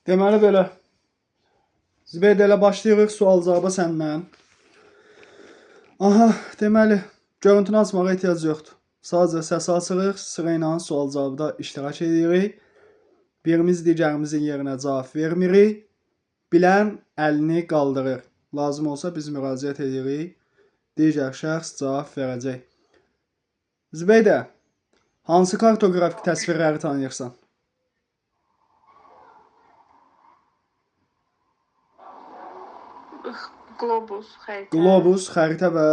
Deməli belə. Zübeydə, elə başlayırıq sual-cavaba səndən. Aha, deməli, görüntünü açmağa ehtiyac yoxdur. Sadəcə səsi açırıq, sıra ilə sual-cavabda iştirak edirik. Birimiz digərimizin yerinə cavab vermirik. Bilən əlini qaldırır. Lazım olsa biz müraciət edirik. Digər şəxs cavab verəcək. Zübeydə, hansı kartoqrafik təsvirləri tanıyırsan? Globus, xəritə. Globus, xəritə və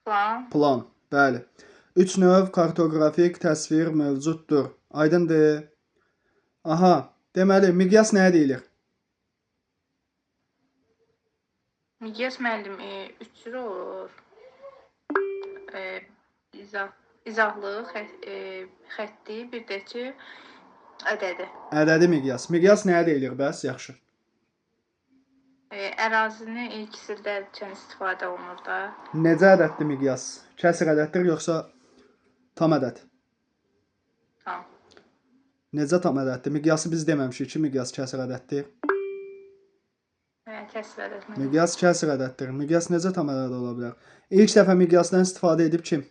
Plan. Plan, bəli. 3 növ kartoqrafik təsvir mövcuddur. Aydındır. Aha, deməli, miqyas nəyə deyilir? Miqyas müəllim, 3 cür olur. İzahlı, xətti, bir də ki, ədədi. Ədədi miqyas. Miqyas nəyə deyilir bəs? Yaxşı. Ərazini kiçildərkən istifadə olunur da. Necə ədəddir miqyas? Kəsr ədəddir yoxsa tam ədəd? Tam. Necə tam ədəddir? Miqyası biz deməmişik ki, miqyas kəsr ədəddir. Kəsr ədəd. Miqyas kəsr ədəddir. Miqyas necə tam ədəd ola bilər? İlk dəfə miqyasdan istifadə edib kim?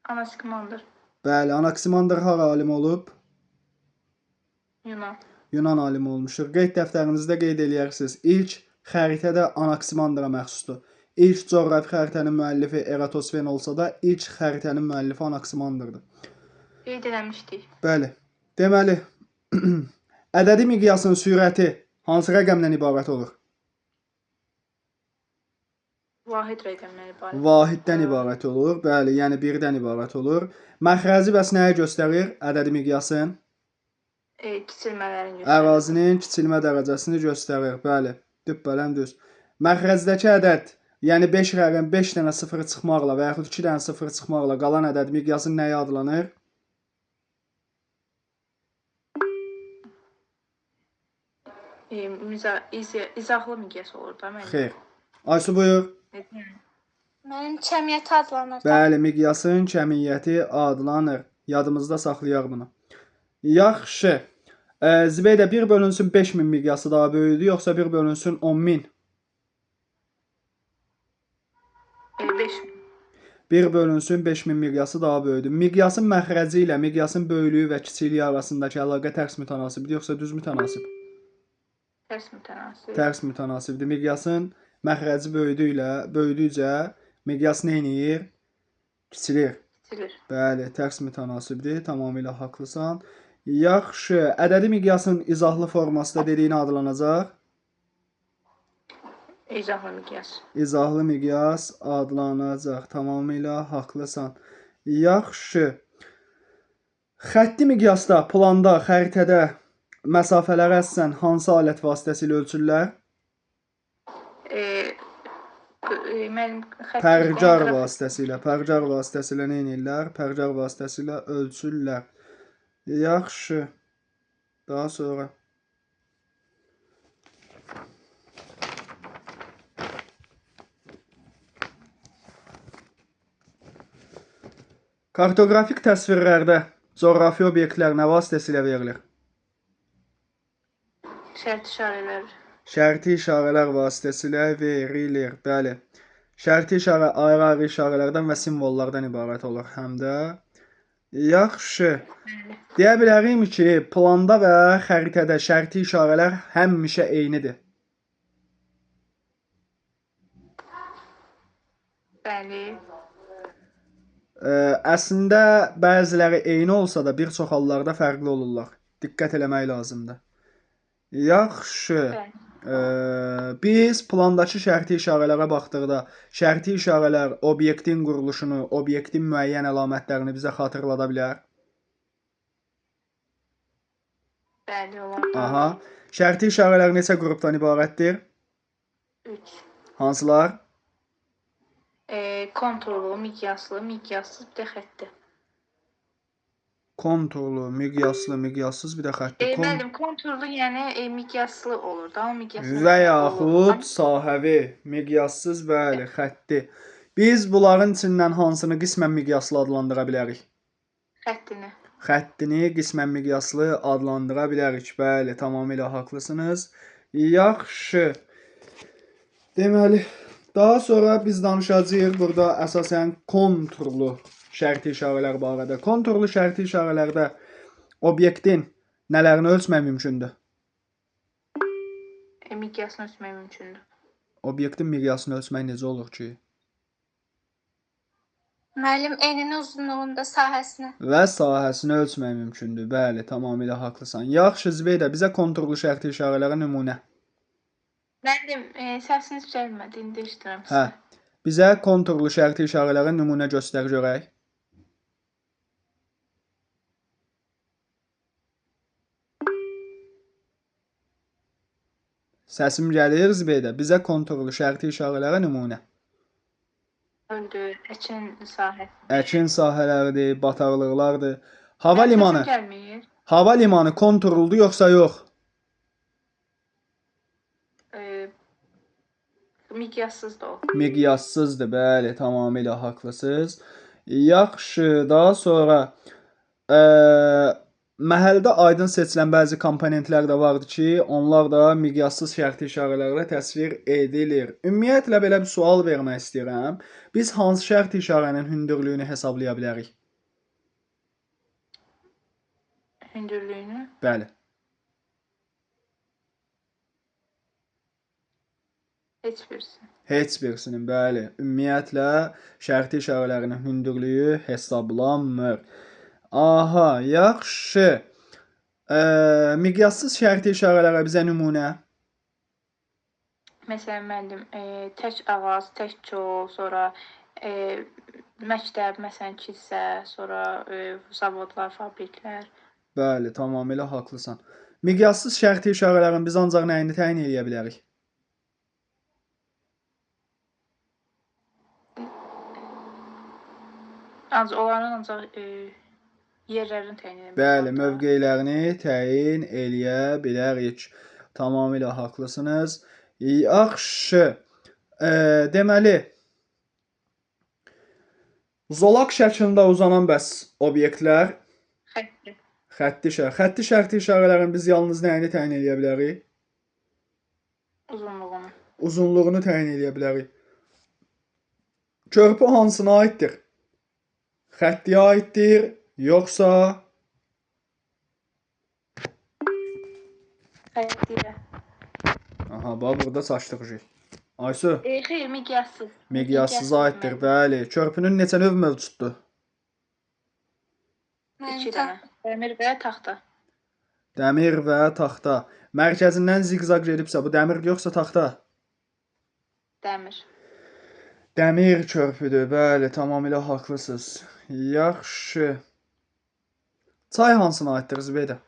Anaksimander. Bəli, Anaksimander hara alim olub? Yunan. Yunan alimi olmuşdur. Qeyd dəftərinizdə qeyd eləyərsiniz. İlk xəritə də Anaksimandra məxsusdur. İlk coğrafi xəritənin müəllifi Eratosfen olsa da, ilk xəritənin müəllifi Anaksimandrdır. Qeyd eləmişdik. Bəli. Deməli, ədədi miqyasın sürəti hansı rəqəmdən ibarət olur? Vahid rəqəmdən ibarət. Vahiddən ibarət olur. Bəli, yəni birdən ibarət olur. Məxrəci bəs nəyi göstərir ədədi miqyasın? Kiçilmələrin göstərir. Ərazinin kiçilmə dərəcəsini göstərir. Bəli, düppələm düz. Məxrəzdəki ədəd, yəni 5 rəqəm 5 dənə sıfır çıxmaqla və yaxud 2 dənə sıfır çıxmaqla qalan ədəd miqyasın nəyi adlanır? İzahlı miqyas olur da mənim. Xeyr. Aysu, buyur. Mənim kəmiyyəti adlanır. Bəli, miqyasın kəmiyyəti adlanır. Yadımızda saxlayaq bunu. Yaxşı. Zübeydə, 1 bölünsün 5000 miqyası daha böyüdür, yoxsa 1 bölünsün 10000? 5000. 1 bölünsün 5000 miqyası daha böyüdür. Miqyasın məxrəci ilə miqyasın böyüklüyü və kiçikliyi arasındakı əlaqə tərs mütənasibdir, yoxsa düz mütənasib? Tərs mütənasib. Tərs mütənasibdir. Miqyasın məxrəci böyüdükcə miqyas nə eləyir? Kiçilir. Kiçilir. Bəli, tərs mütənasibdir. Tamamilə haqlısan. Yaxşı, ədədi miqyasın izahlı forması da dediyini adlanacaq. İzahlı miqyas. İzahlı miqyas adlanacaq. Tamamilə haqlısan. Yaxşı. Xətti miqyasda, planda, xəritədə məsafələri əsasən hansı alət vasitəsilə ölçürlər? Pərcar vasitəsilə. Pərcar vasitəsilə nə edirlər? Pərcar vasitəsilə ölçürlər. Yaxşı. Daha sonra. Kartoqrafik təsvirlərdə coğrafi obyektlər nə vasitəsilə verilir? Şərti işarələr. Şərti işarələr vasitəsilə verilir. Bəli. Şərti işarə ayrı-ayrı işarələrdən və simvollardan ibarət olur həm də. Yaxşı. Deyə bilərik ki, planda və xəritədə şərti işarələr həmişə eynidir. Bəli. Əslində, bəziləri eyni olsa da bir çox hallarda fərqli olurlar. Diqqət eləmək lazımdır. Yaxşı. Biz plandakı şərti işarələrə baxdıqda, şərti işarələr obyektin quruluşunu, obyektin müəyyən əlamətlərini bizə xatırlada bilər. Bəli, olar. Aha. Şərti işarələr neçə qrupdan ibarətdir? 3. Hansılar? Konturlu, miqyaslı, miqyassız, bir də xətti. Konturlu, miqyaslı, miqyassız, bir də xətti. Müəllim, konturlu, yəni miqyaslı olur da, o miqyaslı və yaxud sahəvi, miqyassız, bəli, xətti. Biz bunların içindən hansını qismən miqyaslı adlandıra bilərik? Xəttini. Xəttini qismən miqyaslı adlandıra bilərik. Bəli, tamamilə haqlısınız. Yaxşı. Deməli, daha sonra biz danışacağıq burada əsasən konturlu şərti işarələr barədə. Konturlu şərti işarələrdə obyektin nələrini ölçmək mümkündür? Miqyasını ölçmək mümkündür. Obyektin miqyasını ölçmək necə olur ki? Müəllim eninin uzunluğunda sahəsini. Və sahəsini ölçmək mümkündür. Bəli, tamamilə haqlısan. Yaxşı, Zibeydə, bizə konturlu şərti işarələrə nümunə. Müəllim, səsiniz düzəlmədi, indi eşidirəm Hə. sizi. Bizə konturlu şərti işarələrə nümunə göstər görək. Səsim gəlir Zibeydə. Bizə konturlu şərti işarələrə nümunə. Öldü, əkin sahəsi. Əkin sahələridir, bataqlıqlardır. Hava Mənim limanı. səsim gəlmir. Hava limanı konturludur yoxsa yox? Miqyassızdır o. Miqyassızdır, bəli, tamamilə haqlısınız. Yaxşı, daha sonra məhəldə aydın seçilən bəzi komponentlər də vardır ki, onlar da miqyassız şərti işarələrlə təsvir edilir. Ümumiyyətlə belə bir sual vermək istəyirəm. Biz hansı şərti işarənin hündürlüyünü hesablaya bilərik? Hündürlüyünü? Bəli. Heç birisi. Heç birisinin, bəli. Ümumiyyətlə şərti işarələrinin hündürlüyü hesablanmır. Aha, yaxşı. Miqyassız şərti işarələrə bizə nümunə. Məsələn, müəllim, tək ağac, tək kol, sonra məktəb, məsələn, kilsə, sonra zavodlar, fabriklər. Bəli, tamamilə haqlısan. Miqyassız şərti işarələrin biz ancaq nəyini təyin eləyə bilərik? Ancaq onların ancaq yerlərini təyin edə bilərik. Bəli, mövqelərini təyin eləyə bilərik. Tamamilə haqlısınız. Yaxşı. Deməli, zolaq şəklində uzanan bəs obyektlər xətti. Xətti şərti işarələrin biz yalnız nəyini təyin eləyə bilərik? Uzunluğunu. Uzunluğunu təyin eləyə bilərik. Körpü hansına aiddir? Xəttiyə aiddir, yoxsa Xəttiyə. Aha, bax burada çaşdıq. Aysu. Xeyr, miqyassız. Miqyassıza aiddir, bəli. Körpünün neçə növ mövcuddur? 2 dənə. Dəmir və taxta. Dəmir və taxta. Mərkəzindən ziqzaq gedibsə, bu dəmir yoxsa taxta? Dəmir. Dəmir körpüdür, bəli, tamamilə haqlısınız. Yaxşı. Çay hansına aiddir, Zübeydə?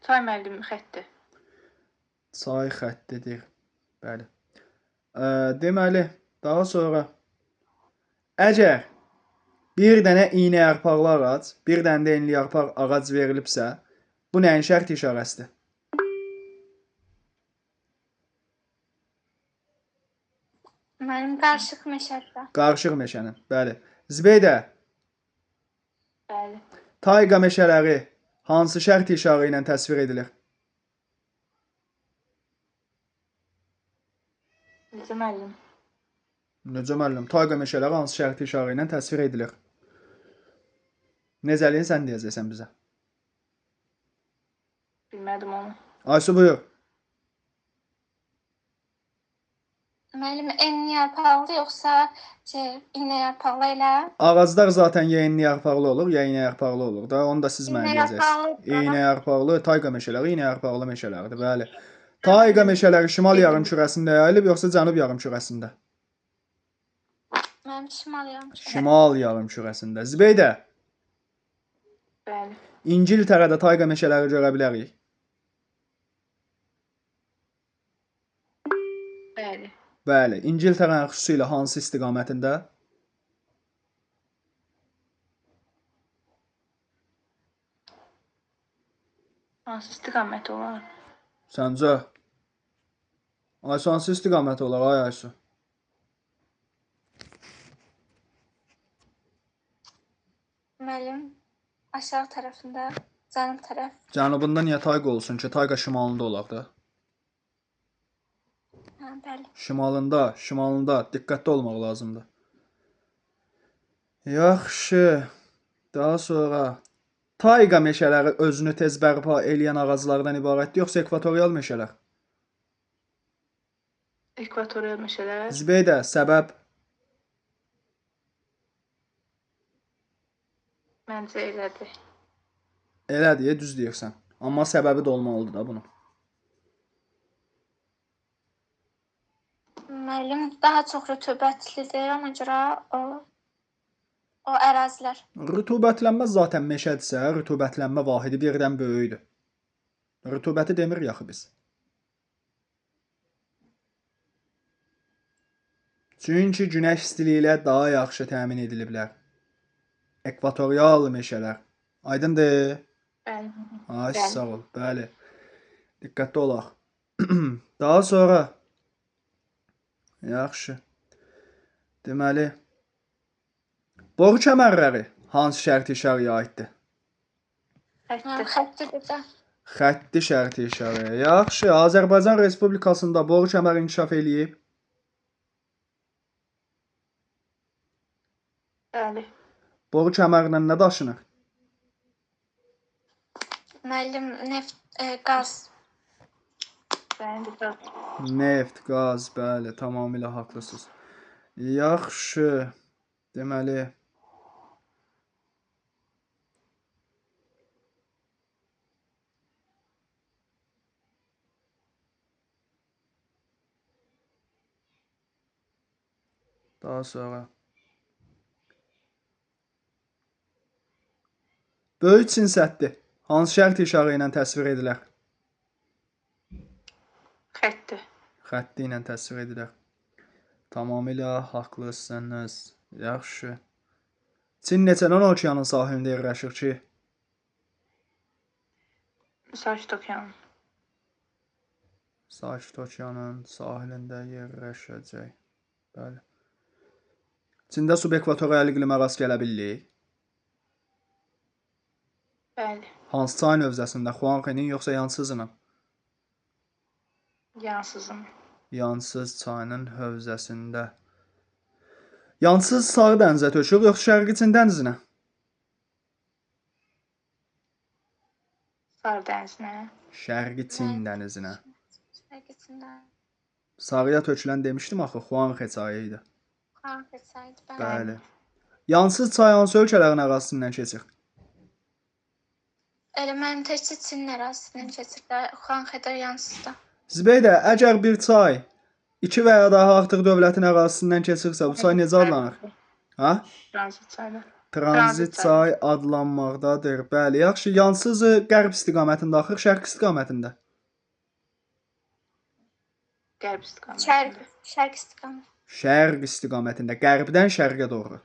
Çay müəllim xətti. Çay xəttidir, bəli. Deməli, daha sonra əgər bir dənə iynə yarpaqlı ağac, bir dənə də enli yarpaq ağac verilibsə, bu nəyin şərt işarəsidir? Mənim qarışıq meşədir. Qarışıq meşənin, bəli. Zibeydə. Bəli. Tayqa meşələri hansı şərt işarə ilə təsvir edilir? Necə müəllim? Necə müəllim? Tayqa meşələri hansı şərti işarə ilə təsvir edilir? Necəliyini sən deyəcəksən bizə. Bilmədim onu. Aysu, buyur. Müəllim, enli yarpaqlı yoxsa iynə yarpaqlı elə? Ağaclar zaten ya enli yarpaqlı olur, ya iynə yarpaqlı olur da. Onu da siz mənə deyəcəksiniz. İynə yarpaqlı, tayqa meşələri iynə yarpaqlı meşələrdir, bəli. Tayqa meşələri şimal yarımkürəsində yayılıb, yoxsa cənub yarımkürəsində? Mənim şimal yarımkürəsində. Şimal yarımkürəsində. Zibeydə. Bəli. İngiltərədə tayqa meşələri görə bilərik. Bəli. Bəli, İngiltərənin xüsusilə hansı istiqamətində? Hansı istiqamət olar? Səncə? Aysu, hansı istiqamət olar, ay Aysu? Müəllim, Aşağı tərəfində, cənub tərəf. Cənubunda niyə tayqa olsun ki? Tayqa şimalında olaq da. Hə, bəli. Şimalında, şimalında diqqətli olmaq lazımdır. Yaxşı. Daha sonra tayqa meşələri özünü tez bərpa eləyən ağaclardan ibarətdir, yoxsa ekvatorial meşələr? Ekvatorial meşələr. Zibeydə, səbəb? Məncə elədir. Elədir, düz deyirsən. Amma səbəbi də olmalıdır da bunun. Müəllim daha çox rütubətlidir, ona görə o ərazilər. Rütubətlənmə zaten meşədirsə, rütubətlənmə vahidi birdən böyükdür. Rütubəti demirik axı biz. Çünki günəş istiliyi ilə daha yaxşı təmin ediliblər. Ekvatorial meşələr. Aydındır? Bəli. Ay, Bəli. sağ ol. Bəli. Diqqətli olaq. Daha sonra yaxşı. Deməli, boru kəmərləri hansı şərti işarəyə aiddir? Xətti. Xəttidir də. Xətti şərti işarəyə. Yaxşı, Azərbaycan Respublikasında boru kəməri inkişaf eləyib. Bəli. Boru kəmərlə nə daşınır? Müəllim neft, qaz. Bəli, qaz. Neft, qaz, bəli, tamamilə haqlısınız. Yaxşı. Deməli, daha sonra Böyük Çin səddi hansı şərt işarə ilə təsvir edilər? Xətti. Xətti ilə təsvir edilər. Tamamilə haqlısınız. Yaxşı. Çin neçədən okeanın sahilində yerləşir ki? Sakit okean. Sakit okeanın sahilində yerləşəcək. Bəli. Çində subekvatorial iqlimə rast gələ bilirik? Bəli. Hansı çayın hövzəsində? Xuanxenin yoxsa Yansızının? Yansızın. Yansız çayının hövzəsində. Yansız Sarı dənizə tökülür, yoxsa Şərqi Çin dənizinə? Sarı dənizinə. Şərqi Çin dənizinə. Şərqi Çin dənizinə. Sarıya tökülən demişdim axı, Xuanxe çayı idi. Xuanxe çayı idi, bəli. Bəli. Yansız çay hansı ölkələrin ərazisindən keçir? Elə mənim təkcə Çinin ərazisindən keçir də, Xuanxedə Yansızda. Zibeydə, əgər bir çay iki və ya daha artıq dövlətin ərazisindən keçirsə, bu çay necə adlanır? Ha? Tranzit çayı. Tranzit çay adlanmaqdadır. Bəli, yaxşı. Yansız qərb istiqamətində axır, şərq istiqamətində. Qərb istiqamətində. Şərq istiqamətində. Şərq istiqamətində, qərbdən şərqə doğru.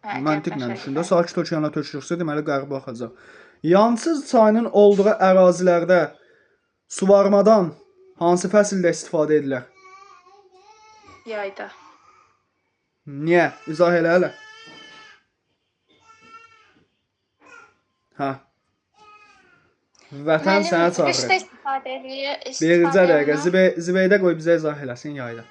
Hə, Məntiqlə düşündə, Sakit okeana tökülürsə, deməli qərbə axacaq. Yansız çayının olduğu ərazilərdə suvarmadan hansı fəsildə istifadə edilər? Yayda. Niyə? İzah elə hələ. Hə. Vətən sənə Müəllim, qışda çağırır. istifadə eləyir. Bircə dəqiqə, Zibeydə qoy bizə izah eləsin yayda.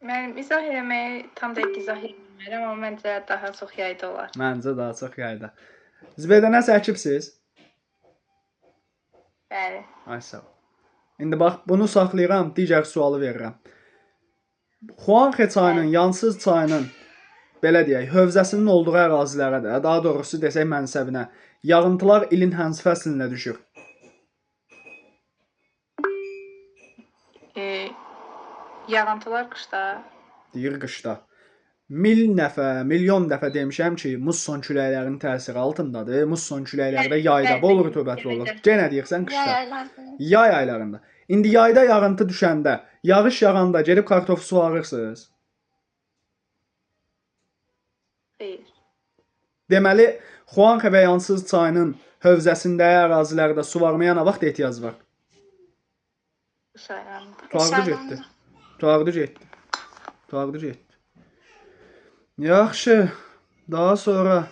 Mənim izah eləməyi tam dəqiq izah eləmirəm, amma məncə daha çox yayda olar. Məncə daha çox yayda. Zibeydə nəsə əkibsiz? Bəli. Ay sağ ol. İndi bax bunu saxlayıram, digər sualı verirəm. Xuanxe çayının, Yansız çayının belə deyək, hövzəsinin olduğu ərazilərə də, daha doğrusu desək mənsəbinə, yağıntılar ilin hansı fəslində düşür? Yağıntılar qışda. Deyir qışda. Mil nəfə, milyon dəfə demişəm ki, musson küləklərinin təsiri altındadır. Musson küləkləri də yayda bol rütubətli olur. Genə deyirsən qışda. Yay aylarında. Yay aylarında. İndi yayda yağıntı düşəndə, yağış yağanda gedib kartofu suvarırsınız. Xeyr. Deməli, Xuanxe və Yansız çayının hövzəsində ərazilərdə suvarmaya nə vaxt ehtiyac var? Qış aylarında. Tuardı getdi. Tuardı getdi. Tuardı getdi. Yaxşı. Daha sonra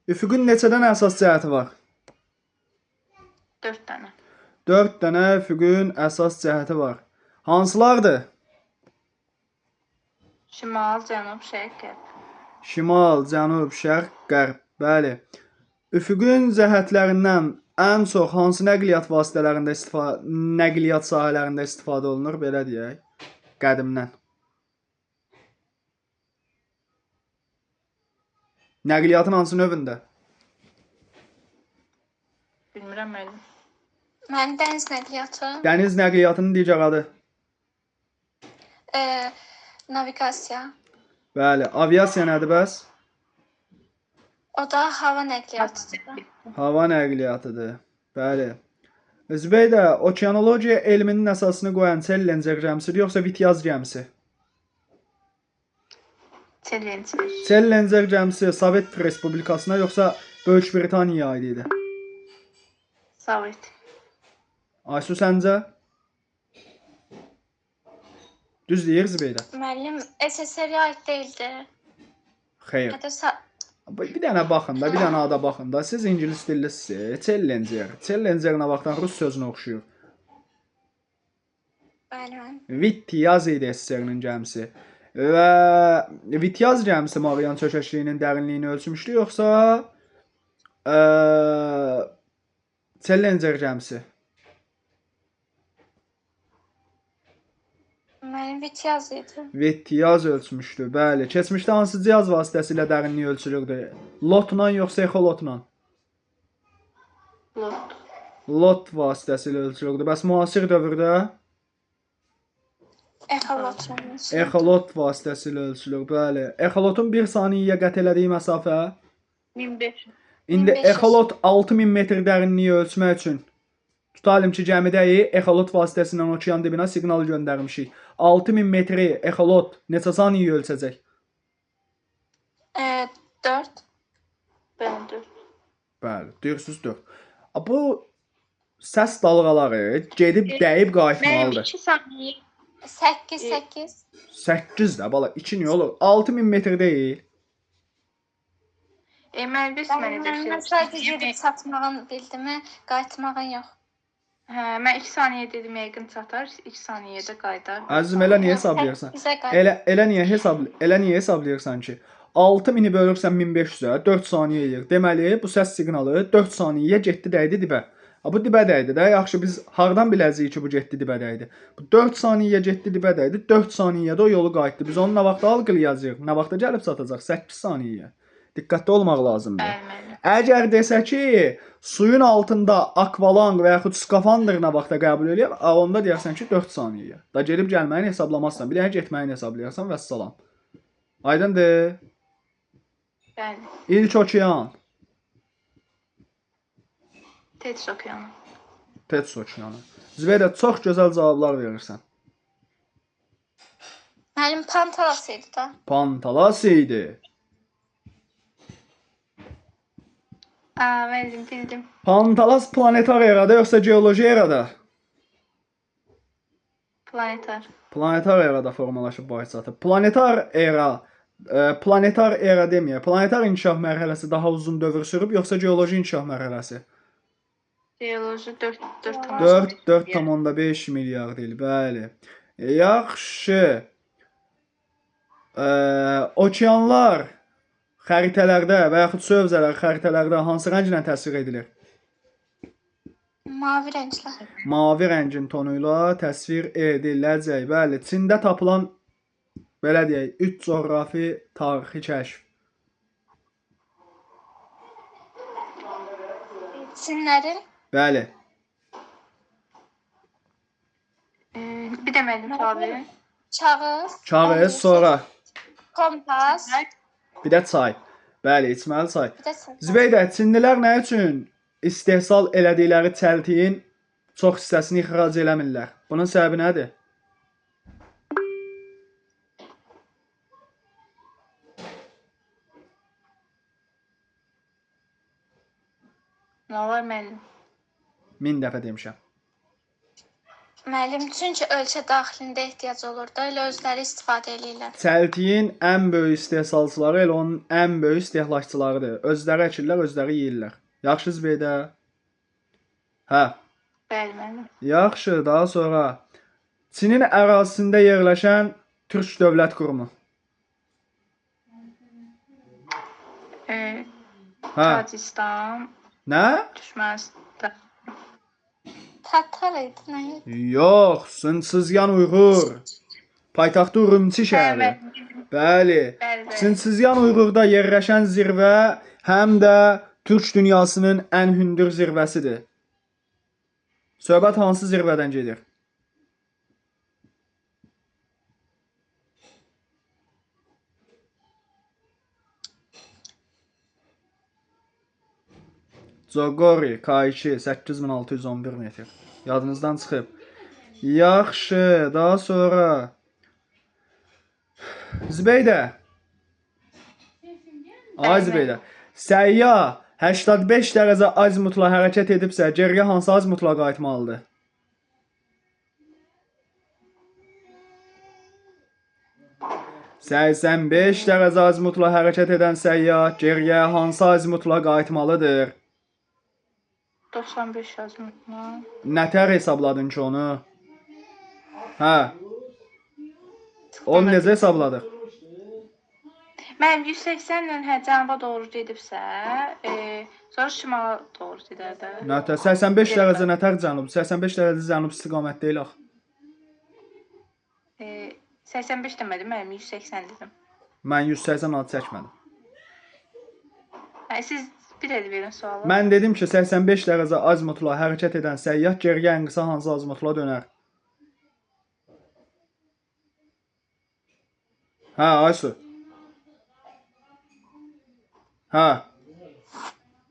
Üfüqün neçə dənə əsas cəhəti var? 4 dənə. 4 dənə üfüqün əsas cəhəti var. Hansılardır? Şimal, cənub, şərq, qərb. Şimal, cənub, şərq, qərb. Bəli. Üfüqün cəhətlərindən ən çox hansı nəqliyyat vasitələrində nəqliyyat sahələrində istifadə olunur, belə deyək, qədimdən. Nəqliyyatın hansı növündə? Bilmirəm müəllim. Mənim dəniz nəqliyyatı, Dəniz nəqliyyatının digər adı. Naviqasiya. Bəli, aviasiya nədir bəs? O da hava nəqliyyatıdır. Hava nəqliyyatıdır. Bəli. Zübeydə, okeanologiya elminin əsasını qoyan Challenger gəmisidir yoxsa Vityaz gəmisi? Challenger. Challenger gəmisi Sovet Respublikasına yoxsa Böyük Britaniyaya aid idi? Sovet. Aysu səncə? Düz deyir Zübeydə. Müəllim SSR-yə aid deyildi. Xeyr. Hətta Bir dənə baxın da, bir dənə ada baxın da. Siz ingilis dillisiniz. Challenger. Challenger nə vaxtdan rus sözünə oxşuyur. Bəli, müəllim. Vityaz idi SSR-nin gəmisi. Və Vityaz gəmisi Marian çökəkliyinin dərinliyini ölçmüşdü yoxsa Challenger gəmisi? Müəllim Vityaz idi. Vityaz ölçmüşdü. Bəli. Keçmişdə hansı cihaz vasitəsilə dərinliyi ölçülürdü? Lotla yoxsa exolotla? Lot. Lot vasitəsilə ölçülürdü. Bəs müasir dövrdə? Exolotla. Exolot vasitəsilə ölçülür. Bəli. Exolotun 1 saniyəyə qət elədiyi məsafə? 1500. İndi 1500. exolot 6000 metr dərinliyi ölçmək üçün tutalım ki, gəmidəyik, exolot vasitəsilə okean dibinə siqnal göndərmişik. 6000 metri exolot neçə saniyə ölçəcək? 4. Bəli, 4. Bəli, deyirsiniz 4. Bu səs dalğaları gedib dəyib Mənim qayıtmalıdır. 2 saniyə. 8, 8. 8 də bala, 2 niyə olur? 6000 metr deyil. Müəllim, bilirsiz mən necə Mən sadəcə gedib çatmağın bildimi, qayıtmağın yox. Hə, mən 2 saniyə dedim, yəqin çatar. 2 saniyədə qayıdar. Əzizim, elə niyə hesablayırsan? Səkkizə qayıdar. Elə niyə elə niyə hesablayırsan ki? 6000-i bölürsən 1500-ə, 4 saniyə eləyir. Deməli, bu səs siqnalı 4 saniyəyə getdi, dəydi dibə. Ha, bu dibə dəydi də. Yaxşı, biz hardan biləcəyik ki, bu getdi dibə dəydi? Bu 4 saniyə getdi dibə dəydi. 4 saniyədə o yolu qayıtdı. Biz onu nə vaxt algılayacağıq? Nə vaxta gəlib çatacaq? 8 saniyə. Diqqətli olmaq lazımdır. Bəli, müəllim. Əgər desə ki, suyun altında akvalang və yaxud skafandr nə vaxta qəbul eləyər, onda deyərsən ki, 4 saniyə. Da gedib gəlməyini hesablamazsan, bir dənə getməyini hesablayarsan, vəssalam. Aydındır? Bəli. İlk okean, Tetis okeanı. Tetis okeanı. Zübeydə, çox gözəl cavablar verirsən. Müəllim Pantalas idi da. Pantalas idi. Aa, müəllim, bildim. Pantalas planetar erada yoxsa geoloji erada? Planetar. Planetar erada formalaşıb başa çatıb. Planetar era, planetar era deməyək. Planetar inkişaf mərhələsi daha uzun dövr sürüb yoxsa geoloji inkişaf mərhələsi? Geoloji 4,5 4,5 milyard il, bəli. Yaxşı. Okeanlar xəritələrdə və yaxud su hövzələri xəritələrdə hansı rənglə təsvir edilir? Mavi rənglə. Mavi rəngin tonu ilə təsvir ediləcək. Bəli, Çində tapılan, belə deyək, 3 coğrafi tarixi kəşf. Çinlərin Bəli. Bir də müəllim sual verin. kağız, Kağız, sonra kompas, bir də çay. Bəli, içməli çay. bir də çay. Zübeydə, Çinlilər nə üçün istehsal elədikləri çəltiyin çox hissəsini ixrac eləmirlər? Bunun səbəbi nədir? Nə var müəllim? 1000 dəfə demişəm. Müəllim, çünki ölkə daxilində ehtiyac olur da, elə özləri istifadə eləyirlər. Çəltiyin ən böyük istehsalçıları elə onun ən böyük istehlakçılarıdır. Özləri əkirlər, özləri yeyirlər. Yaxşı Zübeydə? Hə. Bəli müəllim. Yaxşı, daha sonra Çinin ərazisində yerləşən Türk dövlət qurumu. Hə. Tacikistan, Nə? Türkmənistan. Tatar idi, nə idi? Yox, Sınçızyan Uyğur. Paytaxtı Ürümçi şəhəri. Bəli. Bəli, bəli. Sınçızyan Uyğurda yerləşən zirvə həm də Türk dünyasının ən hündür zirvəsidir. Söhbət hansı zirvədən gedir? Cogori K2 8611 metr. Yadınızdan çıxıb. Yaxşı, daha sonra Zübeydə. Ay Zübeydə. Səyyah 85 dərəcə azimutla hərəkət edibsə, geriyə hansı azimutla qayıtmalıdır? 85 dərəcə azimutla hərəkət edən səyyah geriyə hansı azimutla qayıtmalıdır? 95 azimutla. Nətər hesabladın ki onu? Hə. Onu necə hesabladıq? Mənim 180 ilə hə cənuba doğru gedibsə, sonra şimala doğru gedər də. Nətər 85 dərəcə nətər cənub? 85 dərəcə cənub istiqamət deyil axı. 85 demədim, mənim 180 dedim. Mən 180 ad çəkmədim. Hə, siz bir də verin sualı. Mən dedim ki, 85 dərəcə azimutla hərəkət edən səyyah geriyə ən qısa hansı azimutla dönər? Hə, Aysu. Hə.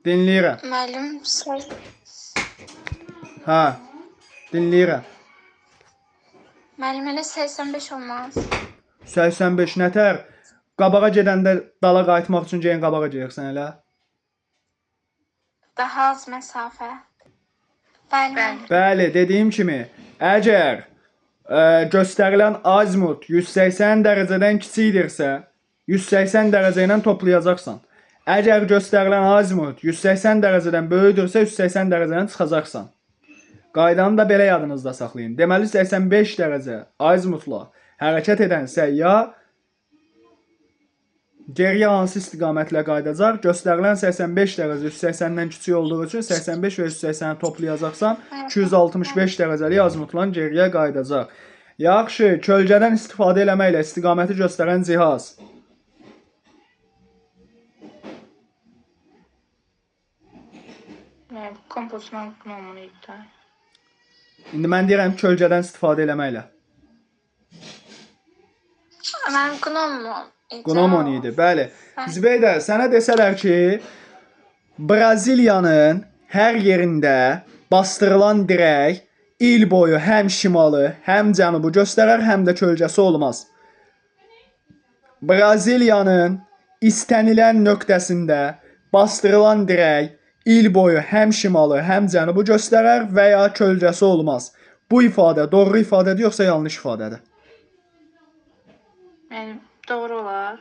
Dinləyirəm. Müəllim, Hə. Dinləyirəm. Müəllim elə 85 olmaz. 85 nətər? Qabağa gedəndə dala qayıtmaq üçün geyin qabağa gedirsən elə? Daha az məsafə. Bəli, müəllim. Bəli, dediyim kimi, əgər göstərilən azimut 180 dərəcədən kiçikdirsə, 180 dərəcə ilə toplayacaqsan. Əgər göstərilən azimut 180 dərəcədən böyükdürsə, 180 dərəcədən çıxacaqsan. Qaydanı da belə yadınızda saxlayın. Deməli 85 dərəcə azimutla hərəkət edən səyyah geriyə hansı istiqamətlə qayıdacaq? Göstərilən 85 dərəcə 180-dən kiçik olduğu üçün 85 və 180-i toplayacaqsan, 265 dərəcəlik azimutla geriyə qayıdacaq. Yaxşı, kölgədən istifadə eləməklə istiqaməti göstərən cihaz. Mənim kompasla qnomunu idi də. İndi mən deyirəm kölgədən istifadə eləməklə. Mənim qnomum idi. Qnomon idi, bəli. Zübeydə, sənə desələr ki, Braziliyanın hər yerində bastırılan dirək il boyu həm şimalı, həm cənubu göstərər, həm də kölgəsi olmaz. Braziliyanın istənilən nöqtəsində bastırılan dirək il boyu həm şimalı, həm cənubu göstərər və ya kölgəsi olmaz. Bu ifadə doğru ifadədir yoxsa yanlış ifadədir? Mənim doğru olar.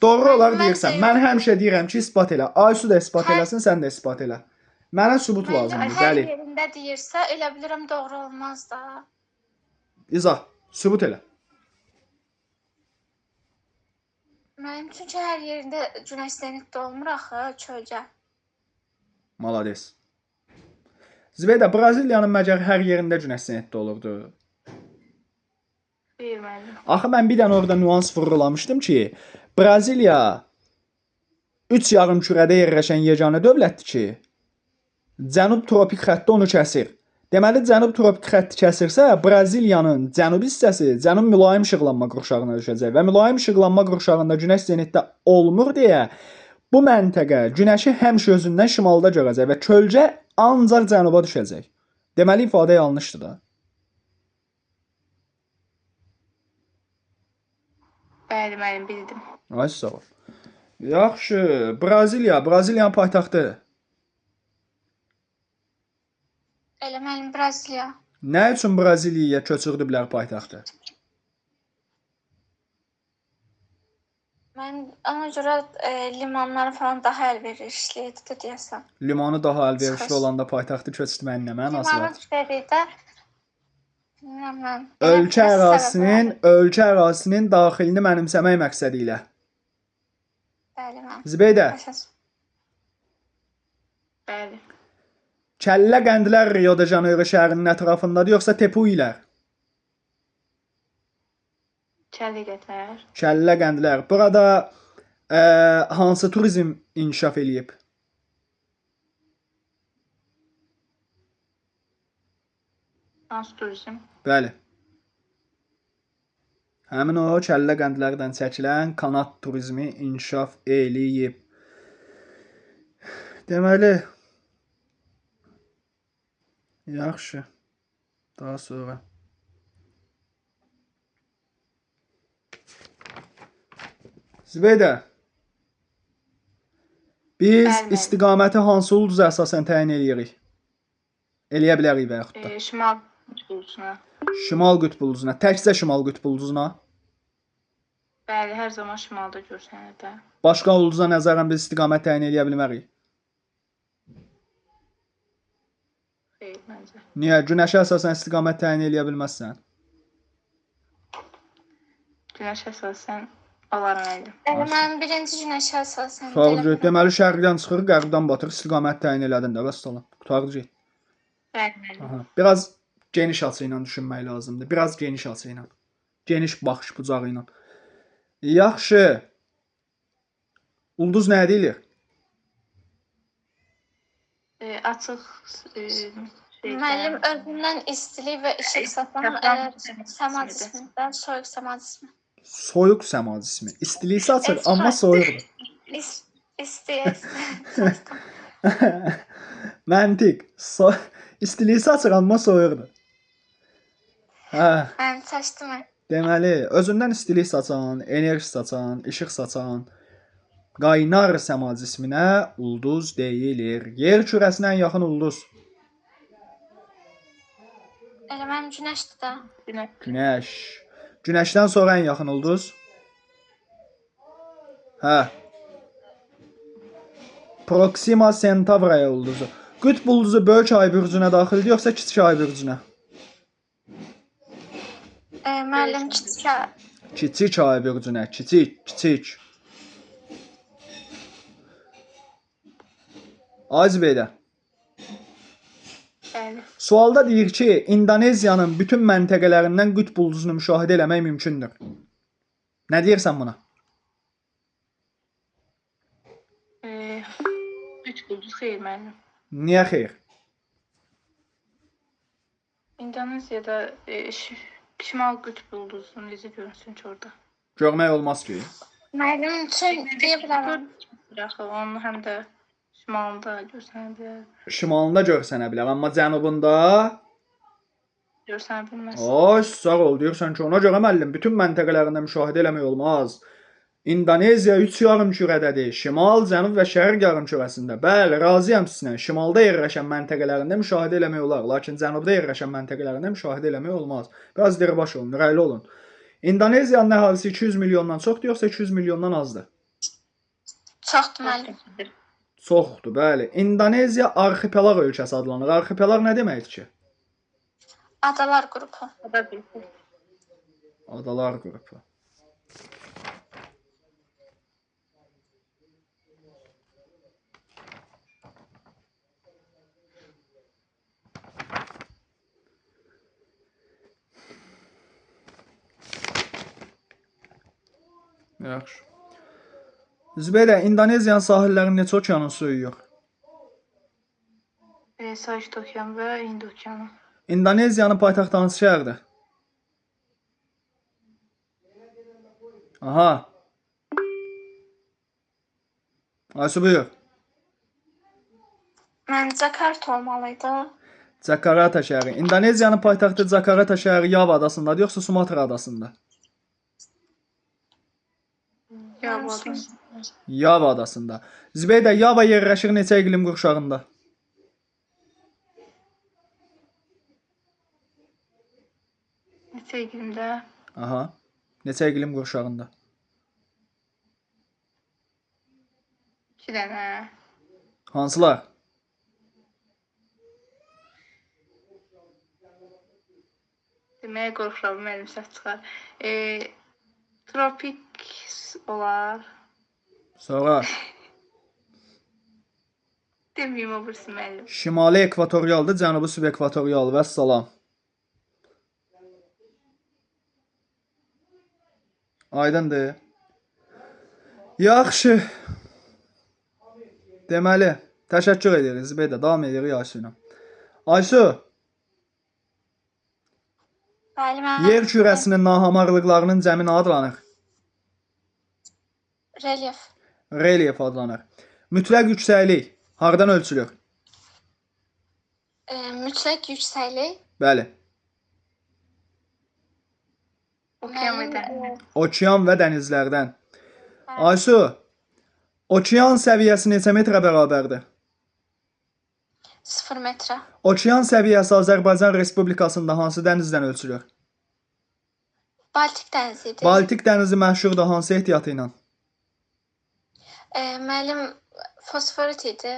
Doğru olar deyirsən. Mən həmişə deyirəm ki, isbat elə. Aysu da isbat eləsin, sən də isbat elə. Mənə sübut lazımdır, Hər dəlil. yerində deyirsə, elə bilirəm doğru olmaz da. İzah, sübut elə. Mənim çünki hər yerində günəş zenitdə olmur axı, kölgə. Malades. Zübeydə, Braziliyanın məgər hər yerində günəş zenitdə olurdu? Xeyr müəllim. Axı mən bir dənə orada nüans vurğulamışdım ki, Braziliya 3 yarım kürədə yerləşən yeganə dövlətdir ki, cənub tropik xətti onu kəsir. Deməli, cənub tropik xətti kəsirsə, Braziliyanın cənub hissəsi cənub mülayim işıqlanma qurşağına düşəcək və mülayim işıqlanma qurşağında günəş zenitdə olmur deyə bu məntəqə günəşi həmişə özündən şimalda görəcək və kölgə ancaq cənuba düşəcək. Deməli, ifadə yanlışdır da. Bəli müəllim, bildim. Ay sağ ol. Yaxşı, Braziliya, Braziliyanın paytaxtı. Elə müəllim Braziliya. Nə üçün Braziliyaya köçürdüblər paytaxtı? Mən ona görə limanları falan daha əlverişli idi də deyəsən. Limanı daha əlverişli Çıxış. olanda paytaxtı köçürtməyin nə mənası Limanı var? dedikdə bilmirəm mən. Elə Ölkə bir səbəb var. ərazisinin daxilini mənimsəmək məqsədi ilə. Bəli, mən. Zibeydə, Başa düşdüm. Bəli. Kəllə qəndlər Rio de Janeiro şəhərinin ətrafındadır, yoxsa Tepuilər? Çəliqətlər. Kəllə qəndlər. Burada hansı turizm inkişaf eləyib? Hansı turizm? Bəli. Həmin o kəllə qəndlərdən çəkilən kanat turizmi inkişaf eləyib. Deməli, yaxşı. Daha sonra. Zibeydə, biz Bəli, müəllim. istiqaməti hansı ulduza əsasən təyin eləyirik? Eləyə bilərik və yaxud da. Şimal qütb ulduzuna. Şimal qütb ulduzuna, təkcə şimal qütb ulduzuna. Bəli, hər zaman şimalda görsənir də. Başqa ulduza nəzərən biz istiqamət təyin eləyə bilmərik. Xeyr, məncə. Niyə? Günəşə əsasən istiqamət təyin eləyə bilməzsən. Günəş əsasən olar müəllim. Bəli, mən birinci günəşə əsasən Qurtardı deyə getdi. Deməli şərqdən çıxır, qərbdən batır, istiqamət təyin elədin də, vəssalam. Qurtardı getdi. Bəli, müəllim. Aha. Biraz geniş açı ilə düşünmək lazımdır. Biraz geniş açı ilə. Geniş baxış bucağı ilə. Yaxşı. Ulduz nə deyilir? Açıq şeydə. Müəllim özündən istilik və işıq satan səma cismindən soyuq səma cismi. Soyuq səma cismi. İstilik saçır, amma soyuqdur. İsti. Məntiq. İstilik saçır, amma soyuqdur. Hə. Mən çaşdım. Deməli, özündən istilik saçan, enerji saçan, işıq saçan qaynar səma cisminə ulduz deyilir. Yer kürəsinə ən yaxın ulduz Elə mənim günəşdir də. Günəş. Günəş. Günəşdən sonra ən yaxın ulduz? Hə. Proxima Centauri ulduzu. Qütb ulduzu böyük ay bürcünə daxildir, yoxsa kiçik ay bürcünə? Müəllim kiçik Kiçik ay bürcünə, kiçik, kiçik. Azibeydə. Bəli. Sualda deyir ki, İndoneziyanın bütün məntəqələrindən qütb ulduzunu müşahidə eləmək mümkündür. Nə deyirsən buna? Qütb ulduzu xeyr müəllim. Niyə xeyr? İndoneziyada şimal qütb ulduzu necə görünsün ki orada? Görmək olmaz ki. Müəllim üçün deyə bilərəm. Axı onun həm də şimalında görsənə bilər. Şimalında görsənə bilər, amma cənubunda Görsənə bilməz. Ay, sağ ol, deyirsən ki, ona görə müəllim, bütün məntəqələrində müşahidə eləmək olmaz. İndoneziya 3 yarım kürədədir. Şimal, cənub və şərq yarım kürəsində. Bəli, razıyam sizinlə. Şimalda yerləşən məntəqələrində müşahidə eləmək olar, lakin cənubda yerləşən məntəqələrində müşahidə eləmək olmaz. Biraz diribaş olun, ürəkli olun. İndoneziyanın əhalisi 200 milyondan çoxdur, yoxsa 200 milyondan azdır? Çoxdur müəllim. Çoxdur, bəli. İndoneziya arxipelaq ölkəsi adlanır. Arxipelaq nə deməkdir ki? Adalar qrupu. Ada qrupu. Adalar qrupu. Yaxşı. Zübeydə, İndoneziyanın sahillərini neçə okeanın suyu yuyur? Sakit Okeanı və Hind Okeanı. İndoneziyanın paytaxtı hansı şəhərdir? Aha. Aysu buyur. Mən Jakarta olmalıydı. Jakarta şəhəri. İndoneziyanın paytaxtı Jakarta şəhəri Yava adasındadır, yoxsa Sumatra adasında? Yava adası. Yava adasında. Zübeydə, Yava yerləşir neçə iqlim qurşağında? Neçə iqlimdə? Aha. Neçə iqlim qurşağında? 2 dənə. Hansılar? Deməyə qorxuram, müəllim səhv çıxar. Tropik olar. Sonra Deməyim o birisi müəllim. şimali ekvatorialdır, cənubi subekvatorial. Vəssalam. Aydındır. Yaxşı. Deməli, təşəkkür edirik Zibeydə. Davam edirik Aysu ilə. Aysu, Bəli, müəllim. yer kürəsinin nahamarlıqlarının cəmi nə adlanır? Relyef. Relyef adlanır. Mütləq yüksəklik hardan ölçülür? Mütləq yüksəklik. Bəli, Okean və Müəllim, dəniz. okean və dənizlərdən. Bəli. Aysu, okean səviyyəsi neçə metrə bərabərdir? 0 metrə. Okean səviyyəsi Azərbaycan Respublikasında hansı dənizdən ölçülür? Baltik dənizi idi. Baltik dənizi məşhurdur hansı ehtiyatı ilə? Müəllim fosforit idi.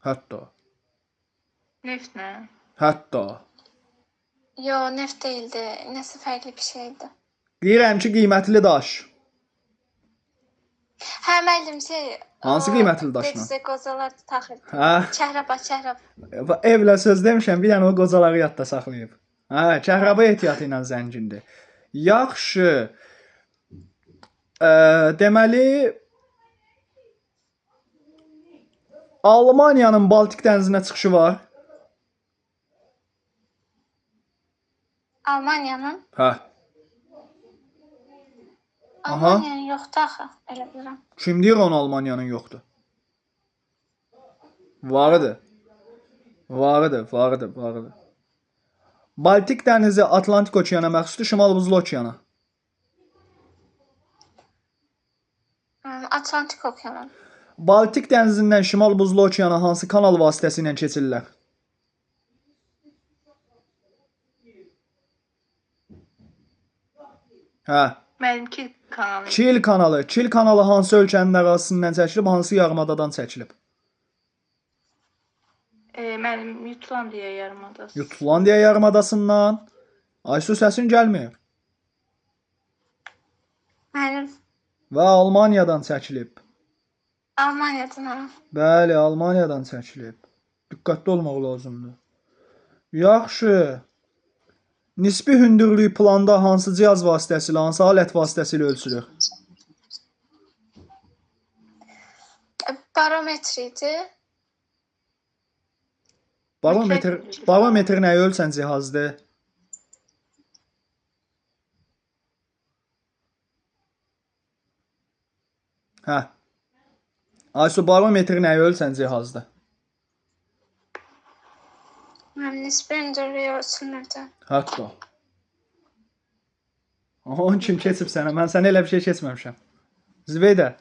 Hətta, Neft nə? hətta. Yo, neft deyildi. Nəsə fərqli bir şey idi. Deyirəm ki, qiymətli daş. Hə, müəllim, şey, Hansı o qiymətli daşla? Dedizə qozalar taxırdı. Hə, Kəhrəba, kəhrəba. evlə söz demişəm, bir dənə o qocaları yadda saxlayıb. Hə, kəhrəba ehtiyatı ilə zəngindir. Yaxşı. Deməli Almaniyanın Baltik dənizinə çıxışı var. Almaniyanın? Hə. Aha. Almaniyanın yoxdur axı, elə bilirəm. Kim deyir onu Almaniyanın yoxdur? Varıdır. Varıdır, varıdır, varıdır. Baltik dənizi Atlantik okeana məxsusdur, Şimal Buzlu okeana. Atlantik okeanı. Baltik dənizindən Şimal Buzlu okeana hansı kanal vasitəsilə keçirlər? Hə, Müəllim Kil kanalı. Çil kanalı. Çil kanalı hansı ölkənin ərazisindən çəkilib, hansı yarımadadan çəkilib? Müəllim Jutlandiya yarımadası. Jutlandiya yarımadasından. Aysu səsin gəlmir. Müəllim, Və Almaniyadan çəkilib. Almaniyadan ha. Bəli, Almaniyadan çəkilib. Diqqətli olmaq lazımdır. Yaxşı. Nisbi hündürlük planda hansı cihaz vasitəsilə, hansı alət vasitəsilə ölçülür? Barometr idi. Barometr, barometr nəyi ölçən cihazdır? Hə. Aysu, barometr nəyi ölçən cihazdır? Müəllim, nisbi hündürlüyü ölçülmürdü. Hətta. Aha, onu kim keçib sənə? Mən sənə elə bir şey keçməmişəm. Zübeydə,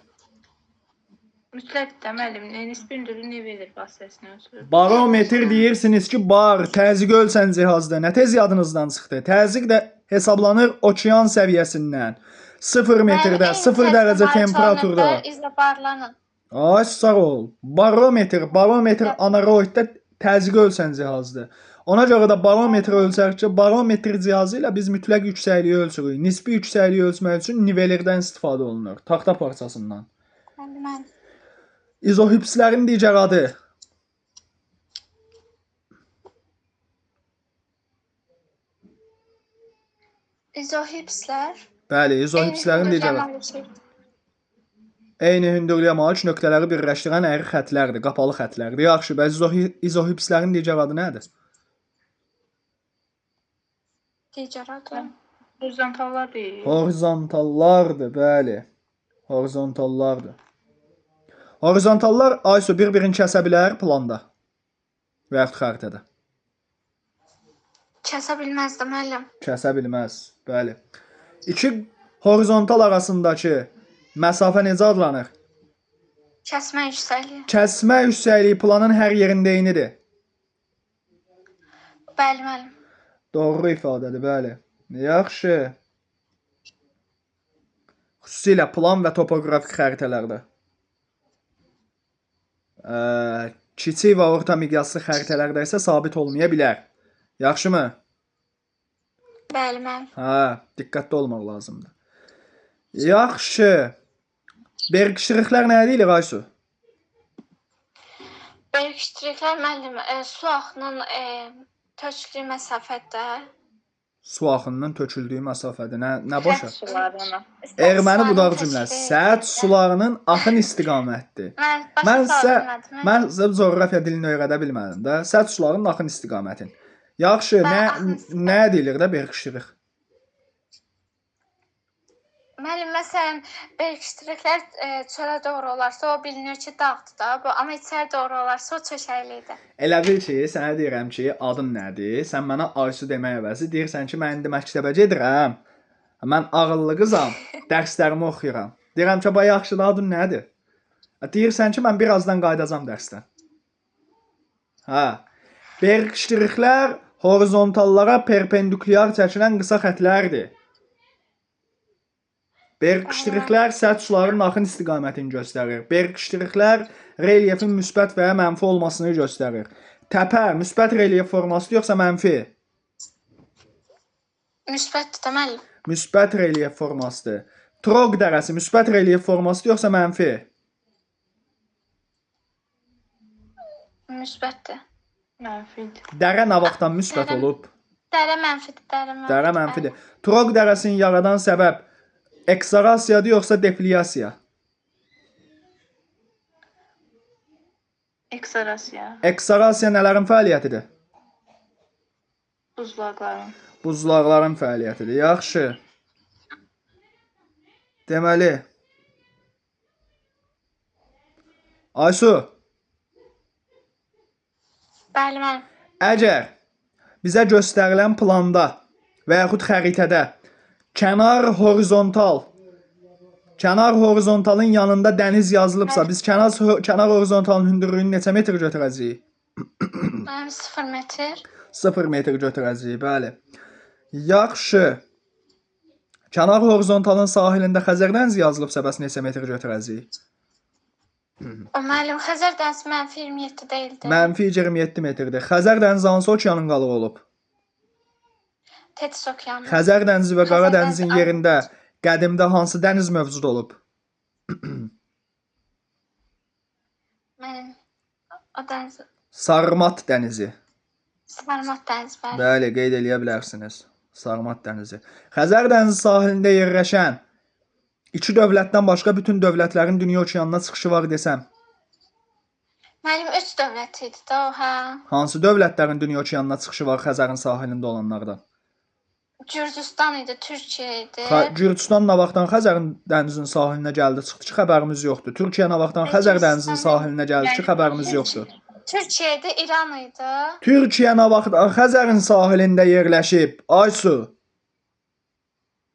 Mütləq də müəllim, nisbi hündürlüyü nivelir vasitəsilə ölçülür. barometr deyirsiniz ki, bar, təzyiq ölçən cihazdır. Nə tez yadınızdan çıxdı? Təzyiq də hesablanır okean səviyyəsindən. 0 metrdə, 0 dərəcə temperaturda. İzobarlanın. Ay, sağ ol. Barometr, barometr aneroiddə təzyiq ölçən cihazdır. Ona görə də barometr ölçərkən barometr cihazı ilə biz mütləq yüksəkliyi ölçürük. Nisbi yüksəkliyi ölçmək üçün nivelirdən istifadə olunur, taxta parçasından. Bəli, müəllim. İzohipslərin digər adı. İzohipslər. Bəli, izohipslərin digər adı. Eyni hündürlüyə malik nöqtələri birləşdirən əyri xətlərdir, qapalı xətlərdir. Yaxşı, bəs izohipslərin digər adı nədir? Digər adı. Horizontallar deyil. Horizontallardır, bəli. Horizontallardır. Horizontallar Aysu bir-birini kəsə bilər planda və yaxud xəritədə. Kəsə bilməzdi müəllim. Kəsə bilməz, bəli. İki horizontal arasındakı məsafə necə adlanır? Kəsmə yüksəkliyi. Kəsmə yüksəkliyi planın hər yerində eynidir. Bəli, müəllim. Doğru ifadədir, bəli. Yaxşı. Xüsusilə plan və topoqrafik xəritələrdə. Kiçik və orta miqyaslı xəritələrdə isə sabit olmaya bilər. Yaxşımı? Bəli, müəllim. Hə, diqqətli olmaq lazımdır. Yaxşı. Berkşiriklər nə deyilir Aysu? Berkşiriklər müəllim, su axının töküldüyü məsafədə. Su axınının töküldüyü məsafədə nə başa? Səth sularına. Erməni budaq cümləsi. Səth sularının axın istiqamətidir. Mən başa Mən sala sizə bilmədim. mən sizə coğrafiya dilini öyrədə bilmədim də. Səth sularının axın istiqamətin. Yaxşı, Bəli, nə axın istiqaməti. nə deyilir də berkşirik? Müəllim, məsələn, berkşiriklər çölə doğru olarsa, o bilinir ki, dağdır da, bu, amma içəri doğru olarsa, o çökəklikdir. Elə bil ki, sənə deyirəm ki, adın nədir? Sən mənə Aysu demək əvəzi deyirsən ki, mən indi məktəbə gedirəm. Mən ağıllı qızam, dərslərimi oxuyuram. Deyirəm ki, bax yaxşı da adın nədir? Deyirsən ki, mən birazdan qayıdacam dərsdən. Hə. Berkşiriklər horizontallara perpendikulyar çəkilən qısa xətlərdir. Berkşiriklər səth sularının axın istiqamətini göstərir. Berkşiriklər relyefin müsbət və ya mənfi olmasını göstərir. Təpə müsbət relyef formasıdır yoxsa mənfi? Müsbətdir də müəllim. Müsbət relyef formasıdır. Troq dərəsi müsbət relyef formasıdır yoxsa mənfi? Müsbətdir. Mənfidir. Dərə nə vaxtdan müsbət Dərə- olub? Dərə mənfidir, dərə mənfidir. Dərə mənfidir. Troq dərəsini yaradan səbəb eksarasiyadır yoxsa deflyasiya? Eksarasiya. Eksarasiya nələrin fəaliyyətidir? Buzlaqların. Buzlaqların fəaliyyətidir. Yaxşı. Deməli, Aysu, Bəli, müəllim. əgər bizə göstərilən planda və yaxud xəritədə kənar horizontal kənar horizontalın yanında dəniz yazılıbsa, biz kənar horizontalın hündürlüyünü neçə metr götürəcəyik? Müəllim 0 metr. 0 metr götürəcəyik, bəli. Yaxşı. Kənar horizontalın sahilində Xəzər dənizi yazılıbsa, bəs neçə metr götürəcəyik? O müəllim, Xəzər dənizi mənfi 27 deyildi. Mənfi 27 metrdir. Xəzər dənizi hansı okeanın qalığı olub? Tetis okeanı. Xəzər dənizi və Qara Xəzər dənizin dənizi yerində qədimdə hansı dəniz mövcud olub? Müəllim, o dəniz Sarmat dənizi. Sarmat dənizi, bəli. Bəli, qeyd eləyə bilərsiniz. Sarmat dənizi. Xəzər dənizi sahilində yerləşən iki dövlətdən başqa bütün dövlətlərin dünya okeanına çıxışı var desəm, Müəllim 3 dövlət idi də o, hə. hansı dövlətlərin dünya okeanına çıxışı var Xəzərin sahilində olanlardan? Gürcüstan idi, Türkiyə idi. Gürcüstan nə vaxtdan Xəzərin dənizinin sahilinə gəldi, çıxdı ki, xəbərimiz yoxdur. Türkiyə nə vaxtdan Xəzər dənizinin sahilinə gəldi ki, xəbərimiz yoxdur. Türkiyə idi, İran idi. Türkiyə nə vaxtdan Xəzərin sahilində yerləşib? Aysu,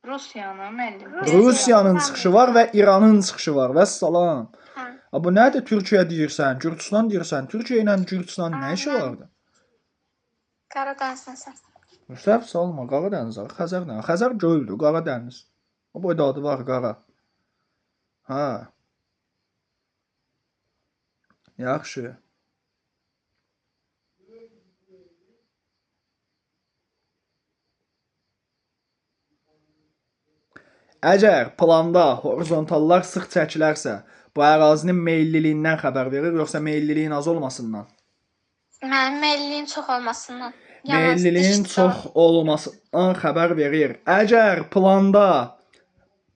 Rusiyanın müəllim. Rusiyanın çıxışı var və İranın çıxışı var. Vəssalam. Hə. Ha, bu nədir? Türkiyə deyirsən, Gürcüstan deyirsən. Türkiyə ilə Gürcüstanın nə işi vardı? Qara dənizdən səhv. Səhv salma, Qara dəniz, Xəzər nə? Xəzər göldür, Qara dəniz. O boyda adı var, qara. Hə. Yaxşı. Əgər planda horizontallar sıx çəkilərsə, bu ərazinin meyilliliyindən xəbər verir, yoxsa meyilliliyin az olmasından? Mənim meyilliliyin çox olmasından. Yalnız Meyilliliyin dişli çox olmasından xəbər verir. Əgər planda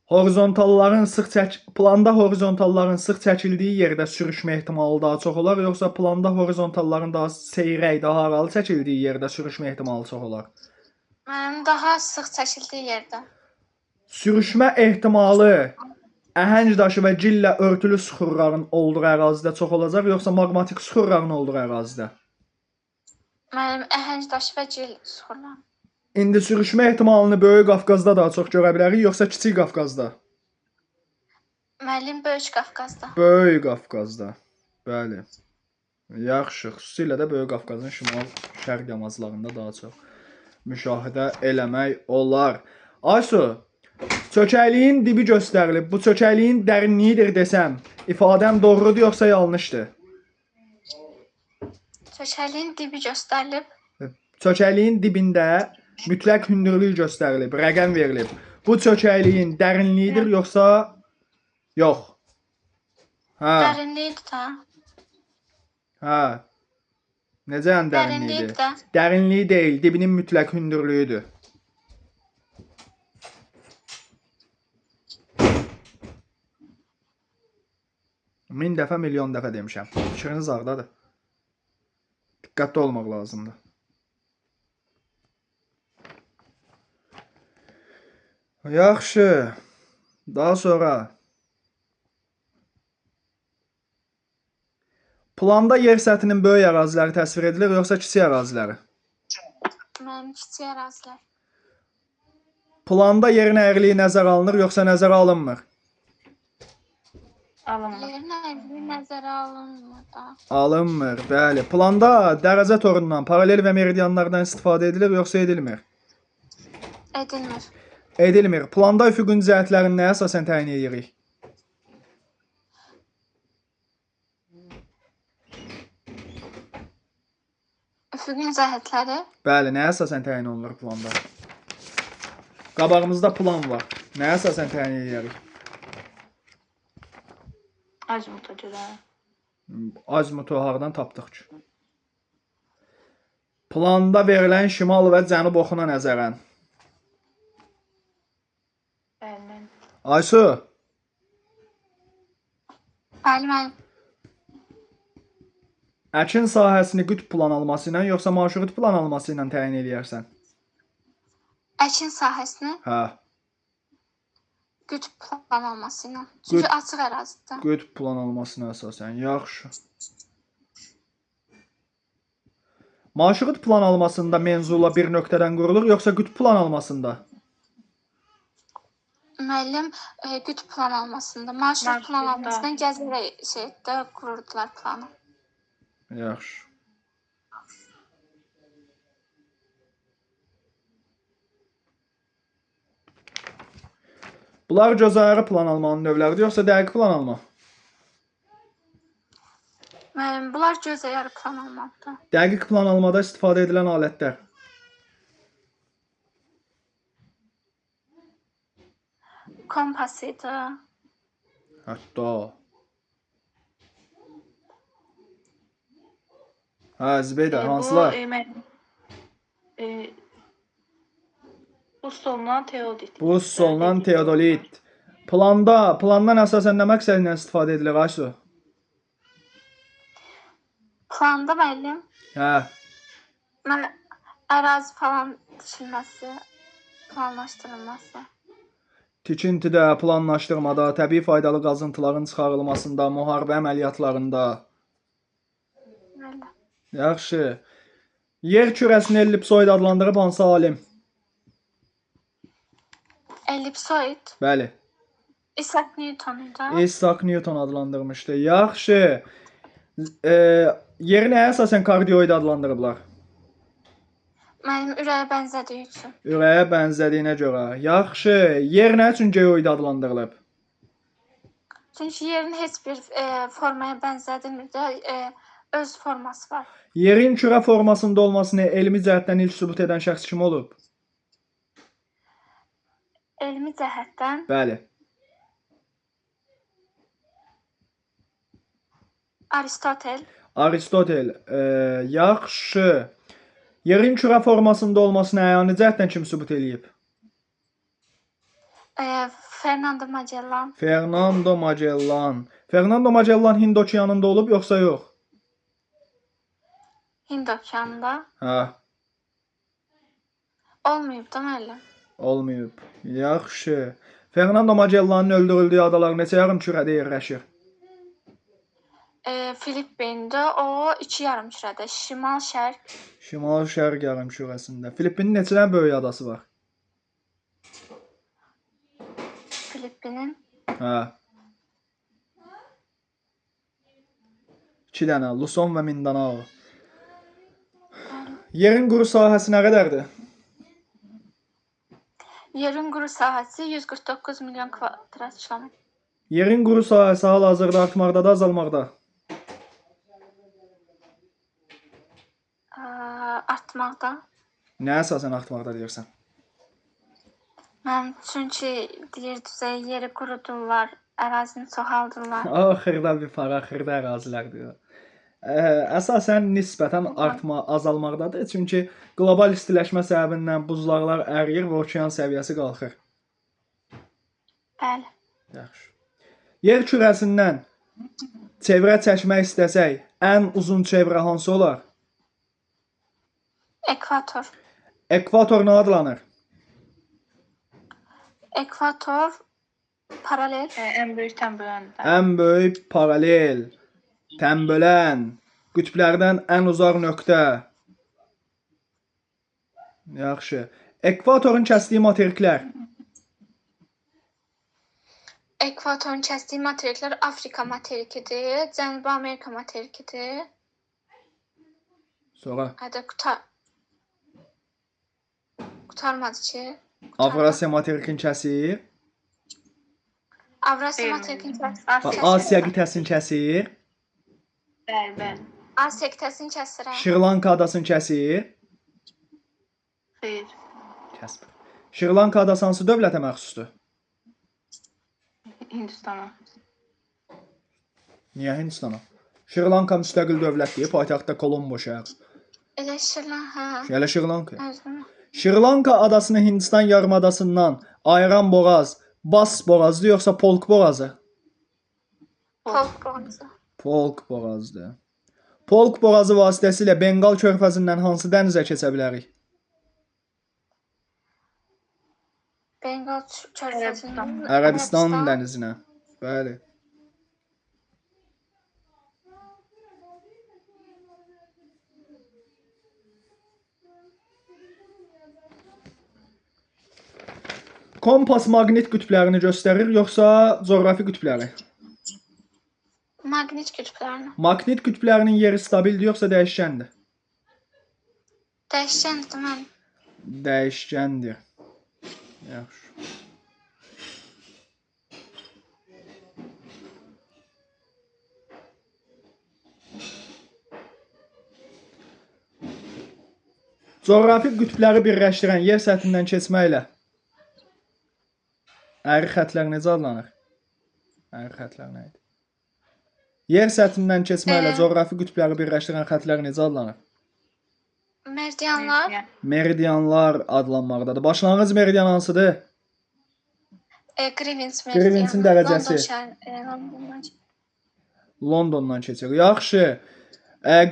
horizontalların sıx çək planda horizontalların sıx çəkildiyi yerdə sürüşmə ehtimalı daha çox olar, yoxsa planda horizontalların daha seyrək, daha aralı çəkildiyi yerdə sürüşmə ehtimalı çox olar? Mənim daha sıx çəkildiyi yerdə. Sürüşmə ehtimalı əhəng daşı və gillə örtülü süxurların olduğu ərazidə çox olacaq, yoxsa maqmatik süxurların olduğu ərazidə? Mənim əhəng daşı və gil süxurları. İndi sürüşmə ehtimalını Böyük Qafqazda daha çox görə bilərik, yoxsa Kiçik Qafqazda? Müəllim Böyük Qafqazda. Böyük Qafqazda. Bəli. Yaxşı, xüsusilə də Böyük Qafqazın şimal-şərq yamaclarında daha çox. Müşahidə eləmək olar. Aysu, çökəkliyin dibi göstərilib. Bu çökəkliyin dərinliyidir desəm, ifadəm doğrudur yoxsa yanlışdır? Çökəkliyin dibi göstərilib. Çökəkliyin dibində mütləq hündürlük göstərilib, rəqəm verilib. Bu çökəkliyin dərinliyidir yoxsa yox? Hə, Dərinliyidir də. hə. Necə yəni dərinliyidir? Dərinliyidir də. Dərinliyi deyil, dibinin mütləq hündürlüyüdür. Min dəfə, milyon dəfə demişəm. Fikriniz hardadır? Diqqətli olmaq lazımdır. Yaxşı. Daha sonra planda yer səthinin böyük əraziləri təsvir edilir yoxsa kiçik əraziləri? Mənim kiçik ərazilər. Planda yerin əyriliyi nəzərə alınır yoxsa nəzərə alınmır? Alınmır. Yerin əyriliyi nəzərə alınmır da. Alınmır, bəli. Planda dərəcə torundan, paralel və meridianlardan istifadə edilir yoxsa edilmir? Edilmir. Edilmir. Planda üfüqün cəhətlərini nəyə əsasən təyin edirik? Üfüqün cəhətləri. Bəli, nəyə əsasən təyin olunur planda? Qabağımızda plan var. Nəyə əsasən təyin edirik? Azimuta görə. Azimutu hardan tapdıq ki? Planda verilən şimal və cənub oxuna nəzərən. Bəli, müəllim. Aysu, Bəli, müəllim. əkin sahəsini qütb plan alması ilə yoxsa marşrut plan alması ilə təyin eləyərsən? Əkin sahəsini Hə, qütb plan alması ilə. Çünki açıq ərazidir. Qütb plan almasına əsasən. Yaxşı. Marşrut plan almasında menzula bir nöqtədən qurulur yoxsa qütb plan almasında? Müəllim, qütb plan almasında, marşrut plan Marşrutda. almasından gəzərək şeydə qururdular planı. Yaxşı. Bunlar gözayarı plan almanın növləridir yoxsa dəqiq plan alma? Müəllim, bunlar gözəyarı plan almalıdır. Dəqiq plan almada istifadə edilən alətlər. Kompas idi. Hətta. Hə, Zibeydə, hansılar? Bu, müəllim, bu solundan teodolit. Bu solunan teodolit. Planda, plandan əsasən nə məqsədi ilə istifadə edilir Aysu? Planda müəllim, Hə, mən ərazi falan tikilməsi, planlaşdırılması. Tikintidə, planlaşdırmada, təbii faydalı qazıntıların çıxarılmasında, müharibə əməliyyatlarında. Bəli. Yaxşı. Yer kürəsini ellipsoid adlandırıb hansı alim? Ellipsoid. Bəli. Isaac Newton idi. Isaac Newton adlandırmışdı. Yaxşı. Yeri nəyə əsasən kardioid adlandırıblar? Mənim ürəyə bənzədiyi üçün. Ürəyə bənzədiyinə görə. Yaxşı. Yer nə üçün geoid adlandırılıb? Çünki yerin heç bir formaya bənzədilmir də, öz forması var. Yerin kürə formasında olmasını elmi cəhətdən ilk sübut edən şəxs kim olub? Elmi cəhətdən Bəli. Aristotel. Aristotel. Yaxşı. Yerin kürə formasında olmasını əyani cəhətdən kim sübut eləyib? Fernando Magellan. Fernando Magellan. Fernando Magellan Hind okeanında olub yoxsa yox? Hind okeanında. Hə, Olmayıb da müəllim. olmayıb. Yaxşı. Fernando Magellanın öldürüldüyü adalar neçə yarım kürədə yerləşir? Filippində o iki yarım kürədə, şimal-şərq. Şimal-şərq yarım kürəsində. Filippinin neçə dənə böyük adası var? Filippinin Hə. 2 dənə, Luson və Mindanao. Yerin quru sahəsi nə qədərdir? Yerin quru sahəsi 149 milyon kvadrat kilometr. Yerin quru sahəsi hal-hazırda artmaqdadır, azalmaqda. Artmaqda. Nə əsasən artmaqda deyirsən? Mən çünki yer düzəyi yeri qurudurlar, ərazini çoxaldırlar. Xırda bir para, xırda ərazilərdir. Əsasən nisbətən artma, azalmaqdadır. Çünki qlobal istiləşmə səbəbindən buzlaqlar əriyir və okean səviyyəsi qalxır. Bəli. Yaxşı. Yer kürəsindən çevrə çəkmək istəsək, ən uzun çevrə hansı olar? Ekvator. Ekvator nə adlanır? Ekvator paralel. Ən böyük tənböləndir. Ən böyük paralel, tənbölən, qütblərdən ən uzaq nöqtə. Yaxşı. Ekvatorun kəsdiyi materiklər. Ekvatorun kəsdiyi materiklər Afrika materikidir, Cənubi Amerika materikidir. Sonra Hədə qurtarmadı ki. Qurtardı. Avrasiya materikini kəsir. Avrasiya Deyil. materikini kəsir. Asiya. Asiya qitəsini kəsir. Bəli, bəli. Asiya qitəsini kəsir. Hə. Şri-Lanka adasını kəsir. Xeyr. Kəsmir. Şri-Lanka adası hansı dövlətə məxsusdur? Hindistana. Niyə Hindistana? Şri-Lanka müstəqil dövlətdir, paytaxtda Kolombo şəhəri. Elə Şri-Lanka. Hə. Elə Şri-Lanka. Özünü. Şri-Lanka adasını Hindistan yarımadasından ayıran boğaz Bas boğazıdır yoxsa Polk boğazı? Polk boğazı. Polk boğazıdır. Polk boğazı vasitəsilə Benqal körfəzindən hansı dənizə keçə bilərik? Benqal körfəzindən Ərəbistan dənizinə. Bəli. Kompas maqnit qütblərini göstərir yoxsa coğrafi qütbləri? Maqnit qütblərini. Maqnit qütblərinin yeri stabildir yoxsa dəyişkəndir? Dəyişkəndir mən. Dəyişkəndir. Yaxşı. Coğrafi qütbləri birləşdirən yer səthindən keçməklə əyri xətlər necə adlanır? Əyri xətlər nə idi? Yer səthindən keçməklə coğrafi qütbləri birləşdirən xətlər necə adlanır? Meridianlar. Meridianlar adlanmaqdadır. Başlanğıc meridian hansıdır? Greenwich meridianı. Greenwichin dərəcəsi. London şəhər, Londondan. Londondan keçir. Yaxşı.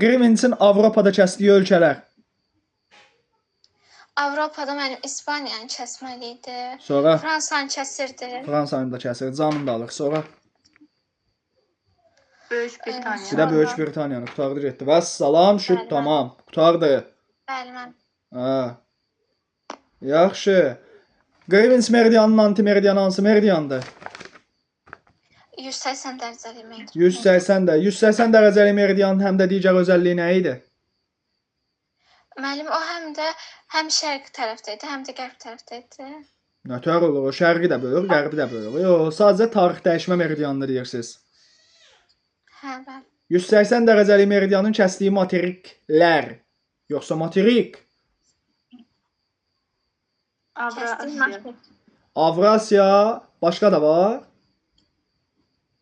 Greenwichin Avropada kəsdiyi ölkələr. Avropada mənim İspaniyanı kəsməli idi. Sonra Fransanı kəsirdi. Fransanı da kəsir, canını da alır. Sonra Böyük Britaniya. bir də Böyük Britaniyanı qurtardı getdi. Vəssalam, şüt Bəli. tamam. Qurtardı. Bəli, mən. Hə. Yaxşı. Greenwich meridianının antimeridianı hansı meridiandır? 180 dərəcəlik meridian. 180 də. 180 dərəcəlik meridianın həm də digər özəlliyi nə idi? Müəllim, o həm də həm şərq tərəfdə idi, həm də qərb tərəfdə idi. Nətər olur o? Şərqi də bölür, qərbi də bölür. Yox, sadəcə tarix dəyişmə meridianını deyirsiniz. Hə, bəli. 180 dərəcəlik meridianın kəsdiyi materiklər. Yoxsa materik? Kəsdiyi Avrasiya. materik. Avrasiya, başqa da var?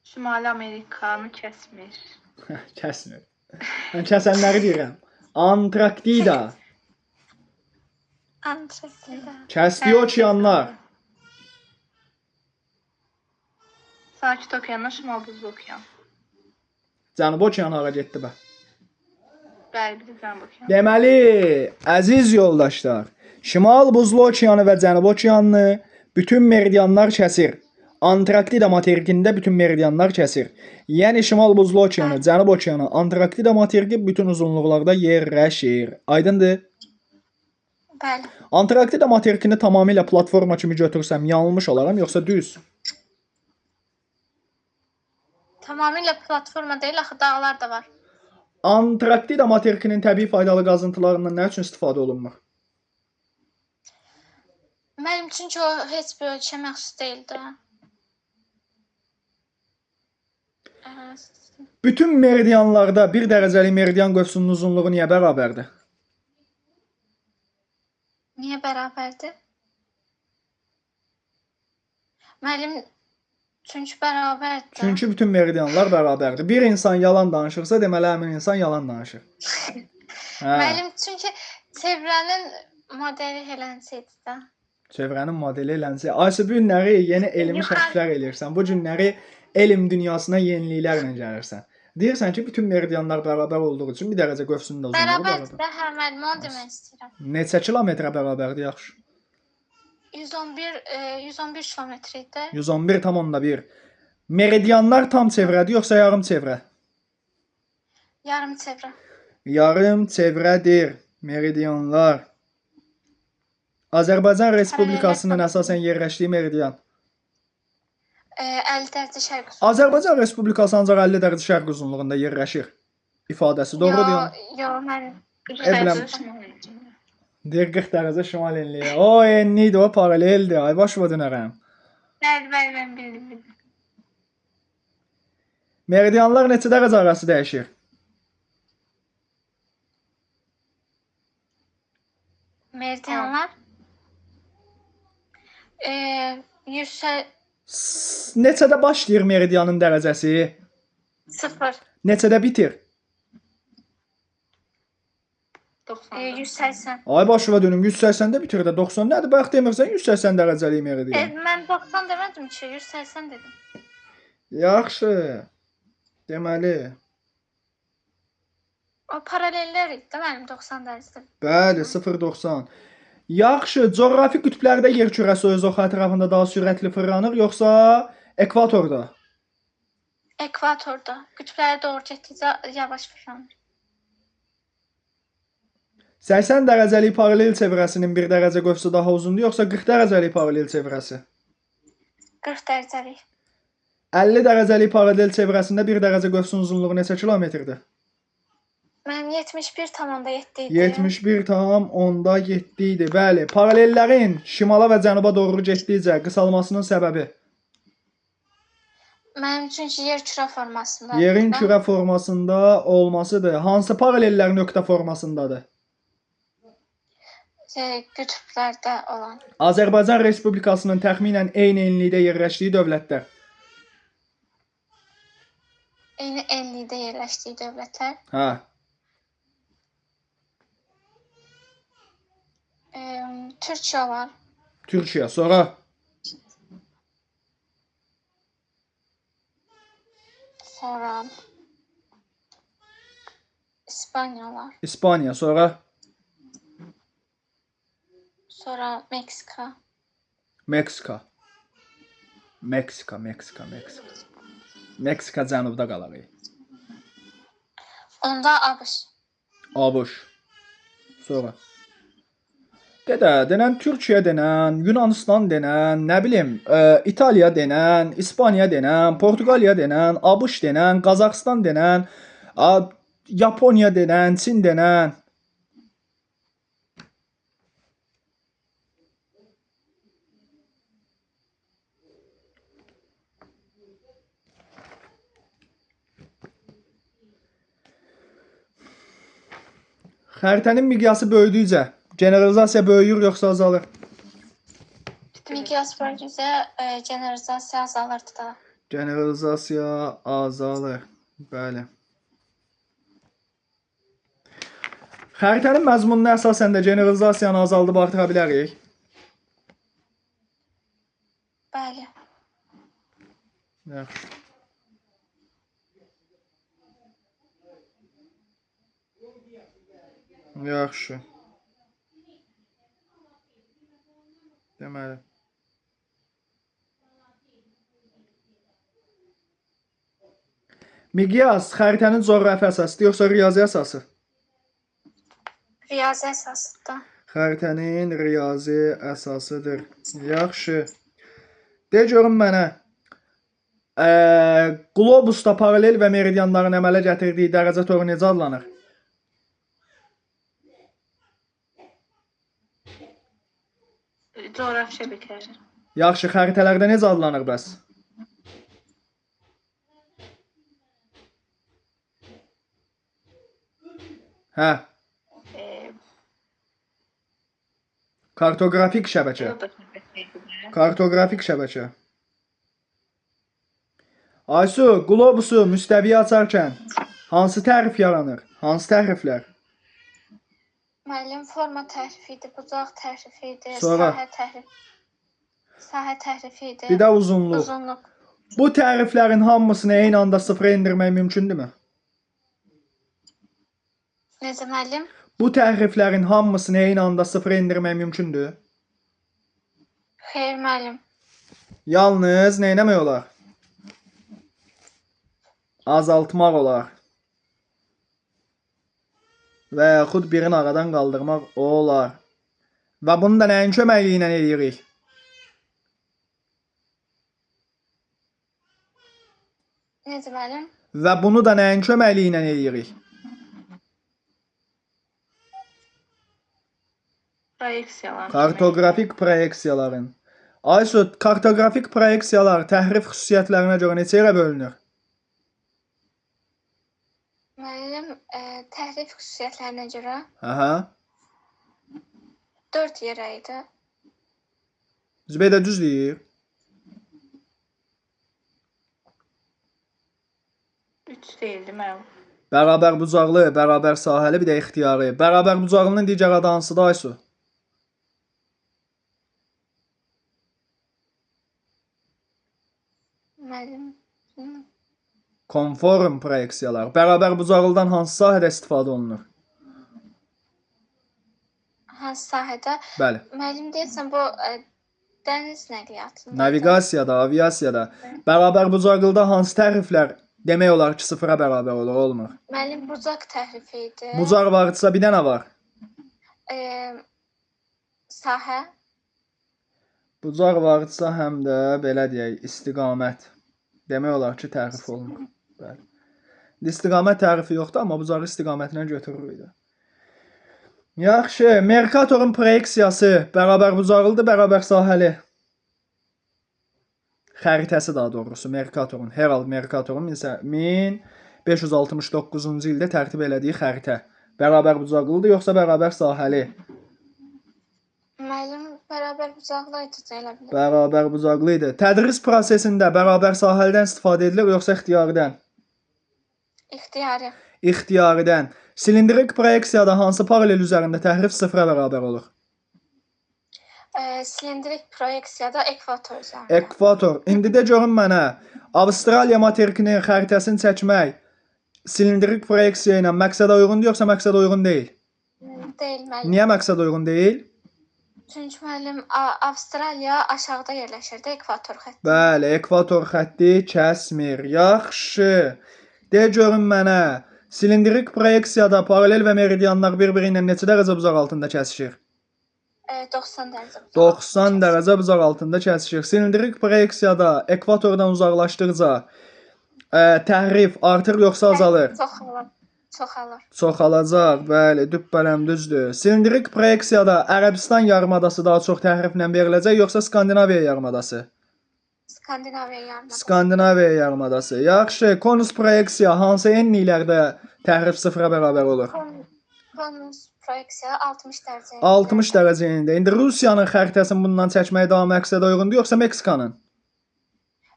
Şimali Amerikanı kəsmir. Kəsmir. Mən kəsənləri deyirəm. Antarktida. Antarktida. Kəsdiyi okeanlar. Sakit Okeanla Şimal Buzlu Okean. Cənubi okean hara getdi bə? Bəli, bir də Cənub Okeanı. Deməli, əziz yoldaşlar, Şimal Buzlu Okeanı və Cənub Okeanını bütün meridianlar kəsir. Antarktida materikində bütün meridianlar kəsir. Yəni Şimal Buzlu Okeanı, Cənub Okeanı, Antarktida materiki bütün uzunluqlarda yerləşir. Aydındır? Bəli. Antarktida materikini tamamilə platforma kimi götürsəm yanılmış olaram yoxsa düz? Tamamilə platforma deyil, axı dağlar da var. Antarktida materikinin təbii faydalı qazıntılarından nə üçün istifadə olunmur? Müəllim, çünki o heç bir ölkəyə məxsus deyil də. Bütün meridianlarda 1 dərəcəlik meridian qövsünün uzunluğu niyə bərabərdir? Niyə bərabərdir? Müəllim, çünki bərabərdir. Çünki bütün meridianlar bərabərdir. Bir insan yalan danışırsa, deməli həmin insan yalan danışır. Hə. Müəllim, çünki çevrənin modeli elənsəydi də. Çevrənin modeli elənsə. Aysə bu günləri yeni elmi şərhlər eləyirsən. Bu günləri elm dünyasına yeniliklərlə gəlirsən. Deyirsən ki, bütün meridianlar bərabər olduğu üçün 1 dərəcə qövsünün də uzunluğu Bərabərdir bərabər. də, hə müəllim, onu demək istəyirəm. Neçə kilometrə bərabərdir yaxşı? 111 kilometr idi. 111,1. Meridianlar tam çevrədir yoxsa yarım çevrə? Yarım çevrə. Yarım çevrədir meridianlar. Azərbaycan Respublikasının əsasən yerləşdiyi meridian. 50 dərəcə şərq uzunluğu. Azərbaycan Respublikası ancaq 50 dərəcə şərq uzunluğunda yerləşir. İfadəsi doğrudur yoxsa? Yox, mən Ebləm. Deyir 40 dərəcə şimal enliyi. O enli idi, o paraleldir. Ay başıma dönərəm. Bəli, bəli, mən bildim, bildim. Meridianlar neçə dərəcə arası dəyişir? Meridianlar 100 Neçədə başlayır meridianın dərəcəsi? 0 Neçədə bitir? 90. 180. Ay başıma dönüm 180-də bitir də 90 nədir? Bayaq demirsən 180 dərəcəlik meridian. Mən 90 demədim ki, 180 dedim. Yaxşı. Deməli, O paralellər idi də mənim 90 dərəcədə. Bəli, 0.90. Yaxşı, coğrafi qütblərdə yer kürəsi öz oxu ətrafında daha sürətli fırlanır, yoxsa ekvatorda? Ekvatorda qütblərə doğru getdikcə yavaş fırlanır. 80 dərəcəlik paralel çevrəsinin 1 dərəcə qövsü daha uzundur, yoxsa 40 dərəcəlik paralel çevrəsi? 40 dərəcəlik. 50 dərəcəlik paralel çevrəsində 1 dərəcə qövsün uzunluğu neçə kilometrdir? Mənim 71,7 idi. 71,7 idi. Bəli, paralellərin şimala və cənuba doğru getdikcə qısalmasının səbəbi Mənim çünki yer kürə formasında. yerin kürə formasında olmasıdır. Hansı paralellər nöqtə formasındadır? Qütblərdə olan. Azərbaycan Respublikasının təxminən eyni enlikdə yerləşdiyi dövlətlər. Eyni enlikdə yerləşdiyi dövlətlər. Hə. Türkiyə var. Türkiyə, sonra Sonra İspaniya var. İspaniya, sonra Sonra Meksika. Meksika. Meksika, Meksika, Meksika. Meksika cənubda qalar. Onda ABŞ. ABŞ. Sonra Dedə, denən Türkiyə denən, Yunanistan denən, nə bilim, İtaliya denən, İspaniya denən, Portuqaliya denən, ABŞ denən, Qazaxıstan denən, Yaponiya denən, Çin denən. Xəritənin miqyası böyüdükcə generalizasiya böyüyür yoxsa azalır? Miqyas böyüdükcə generalizasiya azalırdı da. Generalizasiya azalır. Bəli. Xəritənin məzmununa əsasən də generalizasiyanı azaldıb artıra bilərik. Bəli. Yaxşı. Yaxşı. Deməli. Miqyas xəritənin coğrafi əsasıdır, yoxsa riyazi əsası? Riyazi əsasıdır. Xəritənin riyazi əsasıdır. Yaxşı. De görüm mənə. Qlobusda paralel və meridianların əmələ gətirdiyi dərəcə toru necə adlanır? Coğrafi şəbəkə. Yaxşı, xəritələrdə necə adlanır bəs? Hə, kartoqrafik şəbəkə. O da şəbəkə idi də. Kartoqrafik şəbəkə. Aysu, qlobusu müstəviyə açarkən hansı tərif yaranır? Hansı təriflər? Müəllim forma təhrifi idi, bucaq təhrifi idi, Sonra? sahə təhrifi. Sahə təhrifi idi. Bir də uzunluq. Uzunluq. Bu təriflərin hamısını eyni anda sıfıra endirmək mümkündürmü? Necə müəllim? Bu təriflərin hamısını eyni anda sıfıra endirmək mümkündür? Xeyr müəllim. Yalnız nə etmək olar? Azaltmaq olar. Və yaxud birini aradan qaldırmaq olar. Və bunu da nəyin köməyi ilə eləyirik? Necə müəllim? Və bunu da nəyin köməkliyi ilə eləyirik? Proyeksiyalar. Kartoqrafik proyeksiyaların. Aysu, kartoqrafik proyeksiyalar təhrif xüsusiyyətlərinə görə neçə yerə bölünür? Müəllim, təhrif xüsusiyyətlərinə görə Aha. 4 yerə idi. Zübeydə düz deyir. 3 deyildi müəllim. Bərabər bucaqlı, bərabər sahəli, bir də ixtiyari. Bərabər bucaqlının digər adı hansıdır Aysu? Müəllim, bilmirəm. Konform proyeksiyalar. Bərabər bucaqlıdan hansı sahədə istifadə olunur? Hansı sahədə? Bəli. Müəllim deyəsən bu dəniz nəqliyyatında. Naviqasiyada, aviasiyada. Bərabər bucaqlıda hansı təriflər demək olar ki, sıfıra bərabər olur, olmur? Müəllim bucaq təhrifi idi. Bucaq vardısa bir dənə var. Sahə. Bucaq vardısa həm də belə deyək, istiqamət. Demək olar ki, tərif olunur. Bəli. İstiqamət tərifi yoxdur, amma bucağı istiqamətinə götürürük də. Yaxşı, Merkatorun proyeksiyası bərabər bucaqlıdır, bərabər sahəli. Xəritəsi daha doğrusu Merkatorun, Herald Merkatorun 1569-cu ildə tərtib elədiyi xəritə. Bərabər bucaqlıdır yoxsa bərabər sahəli? Müəllim bərabər bucaqlı idi elə bilir. Bərabər bucaqlı idi. Tədris prosesində bərabər sahəlidən istifadə edilir yoxsa ixtiyaridən? İxtiyari. İxtiyaridən. Silindrik proyeksiyada hansı paralel üzərində təhrif sıfıra bərabər olur? Silindrik proyeksiyada ekvator üzərində. Ekvator. İndi də görün mənə. Avstraliya materikinin xəritəsini çəkmək silindrik proyeksiya ilə məqsədə uyğundur yoxsa məqsədə uyğun deyil? Deyil müəllim. Niyə məqsədə uyğun deyil? Çünki müəllim Avstraliya aşağıda yerləşirdi ekvator xətti. Bəli, ekvator xətti kəsmir. Yaxşı. De görün mənə. Silindrik proyeksiyada paralel və meridianlar bir-biri ilə neçə dərəcə bucaq altında kəsişir? 90 dərəcə. 90 dərəcə bucaq altında kəsişir. Silindrik proyeksiyada ekvatordan uzaqlaşdıqca təhrif artır yoxsa azalır? Çoxalır. Çoxalır. Çoxalacaq, bəli, düppələm düzdür. Silindrik proyeksiyada Ərəbistan yarımadası daha çox təhriflə veriləcək yoxsa Skandinaviya yarımadası? Skandinaviya yarımadası. Skandinaviya yarımadası. Yaxşı, konus proyeksiya hansı enliklərdə təhrif sıfıra bərabər olur? Konus proyeksiya 60 dərəcə. 60 dərəcə enində. İndi Rusiyanın xəritəsini bundan çəkmək daha məqsədə uyğundur yoxsa Meksikanın?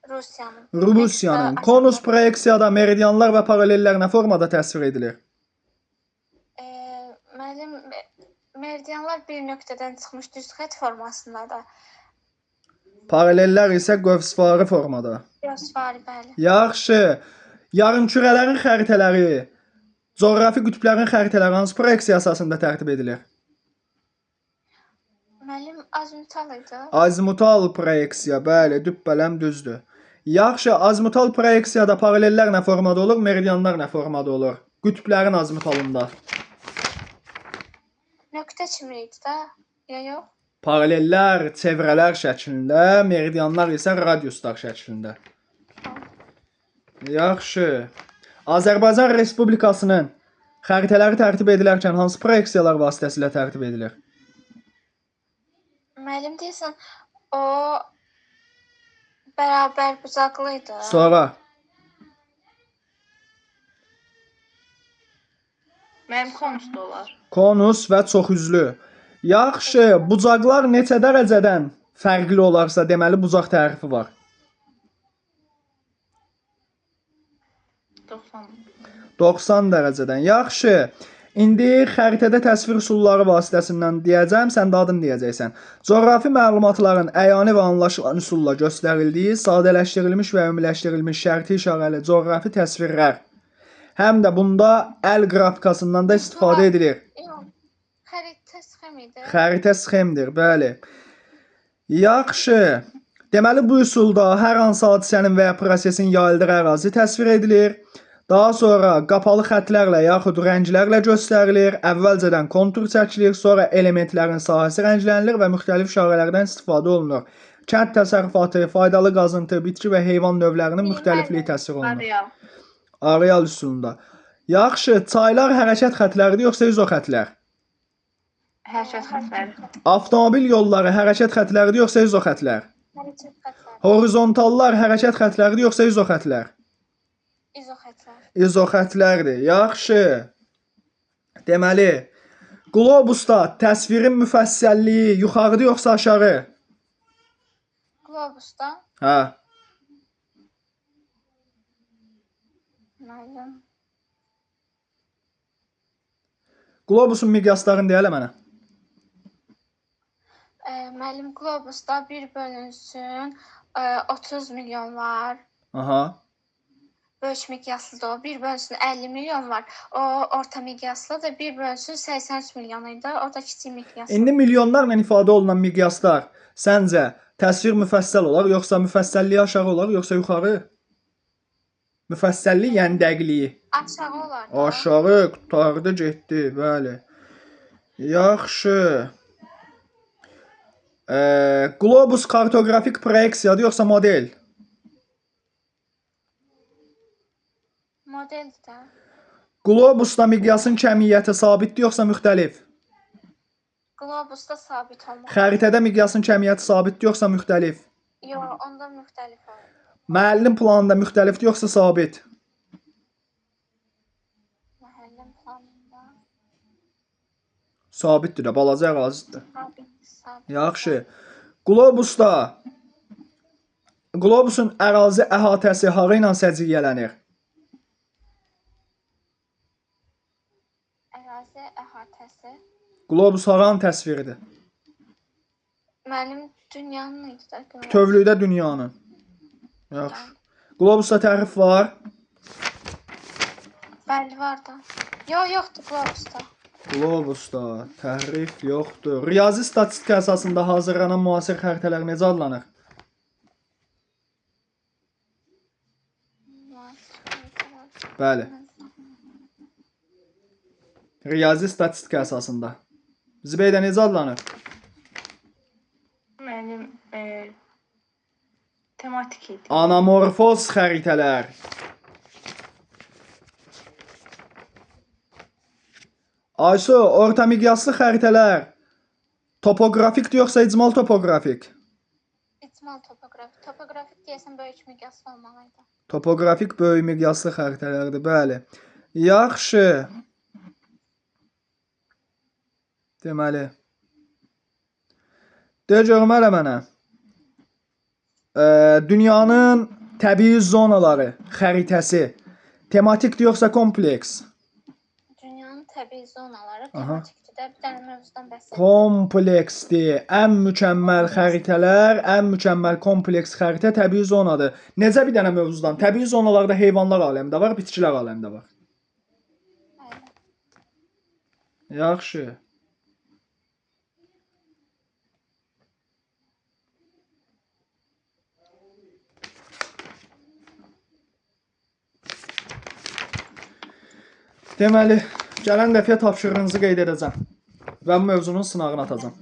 Rusiyanın. Rusiyanın. Konus proyeksiyada meridianlar və paralellər nə formada təsvir edilir? Müəllim, meridianlar bir nöqtədən çıxmış düz xətt formasında da. Paralellər isə qövsvari formada. Qövsvari, bəli. Yaxşı. Yarımkürələrin xəritələri, coğrafi qütblərin xəritələri hansı proyeksiya əsasında tərtib edilir? Müəllim, azimutal idi. Azimutal proyeksiya, bəli, düppələm düzdür. Yaxşı, azimutal proyeksiyada paralellər nə formada olur, meridianlar nə formada olur? Qütblərin azimutalında. Nöqtə kimi idi də, ya yox? Paralellər çevrələr şəklində, meridianlar isə radiuslar şəklində. Yaxşı. Azərbaycan Respublikasının xəritələri tərtib edilərkən hansı proyeksiyalar vasitəsilə tərtib edilir? Müəllim deyəsən o bərabər bucaqlı idi. Sonra Mənim konus da olar. Konus və çoxüzlü. Yaxşı, bucaqlar neçə dərəcədən fərqli olarsa, deməli bucaq tərifi var. 90. 90 dərəcədən. Yaxşı. İndi xəritədə təsvir üsulları vasitəsindən deyəcəm, sən də adını deyəcəksən. Coğrafi məlumatların əyani və anlaşılan üsulla göstərildiyi, sadələşdirilmiş və ümumiləşdirilmiş şərti işarəli coğrafi təsvirlər. Həm də bunda əl qrafikasından da istifadə edilir. Yox. Xəritə sxem idi. Xəritə sxemdir, bəli. Yaxşı. Deməli bu üsulda hər hansı hadisənin və ya prosesin yayıldığı ərazi təsvir edilir. Daha sonra qapalı xətlərlə yaxud rənglərlə göstərilir. Əvvəlcədən kontur çəkilir, sonra elementlərin sahəsi rənglənilir və müxtəlif işarələrdən istifadə olunur. Kənd təsərrüfatı, faydalı qazıntı, bitki və heyvan növlərinin müxtəlifliyi təsvir olunur. Areal. Areal üsulunda. Yaxşı, çaylar hərəkət xətləridir yoxsa izoxətlər? Hərəkət xətləri. Avtomobil yolları hərəkət xətləridir yoxsa izoxətlər? Hərəkət xətləri. Horizontallar hərəkət xətləridir yoxsa izoxətlər? İzoxətlər. İzoxətlərdir. Yaxşı. Deməli, qlobusda təsvirin müfəssəlliyi yuxarıdır yoxsa aşağı? Qlobusda Hə. müəllim. Qlobusun miqyaslarını deyə elə mənə. Müəllim qlobusda bir bölünsün 30 milyon var. Aha. Böyük miqyaslıdır o. Bir bölünsün 50 milyon var. O orta miqyaslıdır. Bir bölünsün 83 milyon idi. O da kiçik miqyaslı. İndi milyonlarla ifadə olunan miqyaslar səncə təsvir müfəssəl olar yoxsa müfəssəlliyi aşağı olar yoxsa yuxarı? Müfəssəllik, yəni dəqiqliyi. Aşağı olar da. Aşağı qurtardı, getdi, bəli. Yaxşı. Qlobus kartoqrafik proyeksiyadır yoxsa model? Modeldir də. Qlobusda miqyasın kəmiyyəti sabitdir yoxsa müxtəlif? Qlobusda sabit olmalı. Xəritədə miqyasın kəmiyyəti sabitdir yoxsa müxtəlif? Yox, onda müxtəlif olur. Müəllim planında müxtəlifdir yoxsa sabit? Müəllim planında Sabitdir də, balaca ərazidir. sabit, sabit. Yaxşı. Qlobusun ərazi əhatəsi hara ilə səciyyələnir? Ərazi əhatəsi. Qlobus haranın təsviridir? Müəllim dünyanın idi də. Qlobus. Bütövlükdə dünyanın. Yaxşı. Qlobusda tərif var. Bəli, var da. Yox, yoxdur qlobusda. Qlobusda təhrif yoxdur. Riyazi statistika əsasında hazırlanan müasir xəritələr necə adlanır? Müasir xəritələr. Bəli. Riyazi statistika əsasında. Zibeydə necə adlanır? Mənim tematik idi. Anamorfoz xəritələr. Aysu, orta miqyaslı xəritələr topoqrafikdir yoxsa icmal topoqrafik? İcmal topoqrafik. Topoqrafik deyəsən böyük miqyaslı olmalıydı. Topoqrafik böyük miqyaslı xəritələrdir, bəli. Yaxşı. Deməli. De görüm hələ mənə. Dünyanın təbii zonaları xəritəsi tematikdir yoxsa kompleks? Dünyanın təbii zonaları tematikdir də. Bir dənə mövzudan bəhs edirik. Kompleksdir. Ən mükəmməl xəritələr, ən mükəmməl kompleks xəritə təbii zonadır. Necə bir dənə mövzudan? Təbii zonalarda heyvanlar aləmi də var, bitkilər aləmi də var. Bəli. Yaxşı. Deməli, gələn dəfəyə tapşırığınızı qeyd edəcəm və bu mövzunun sınağını atacağam.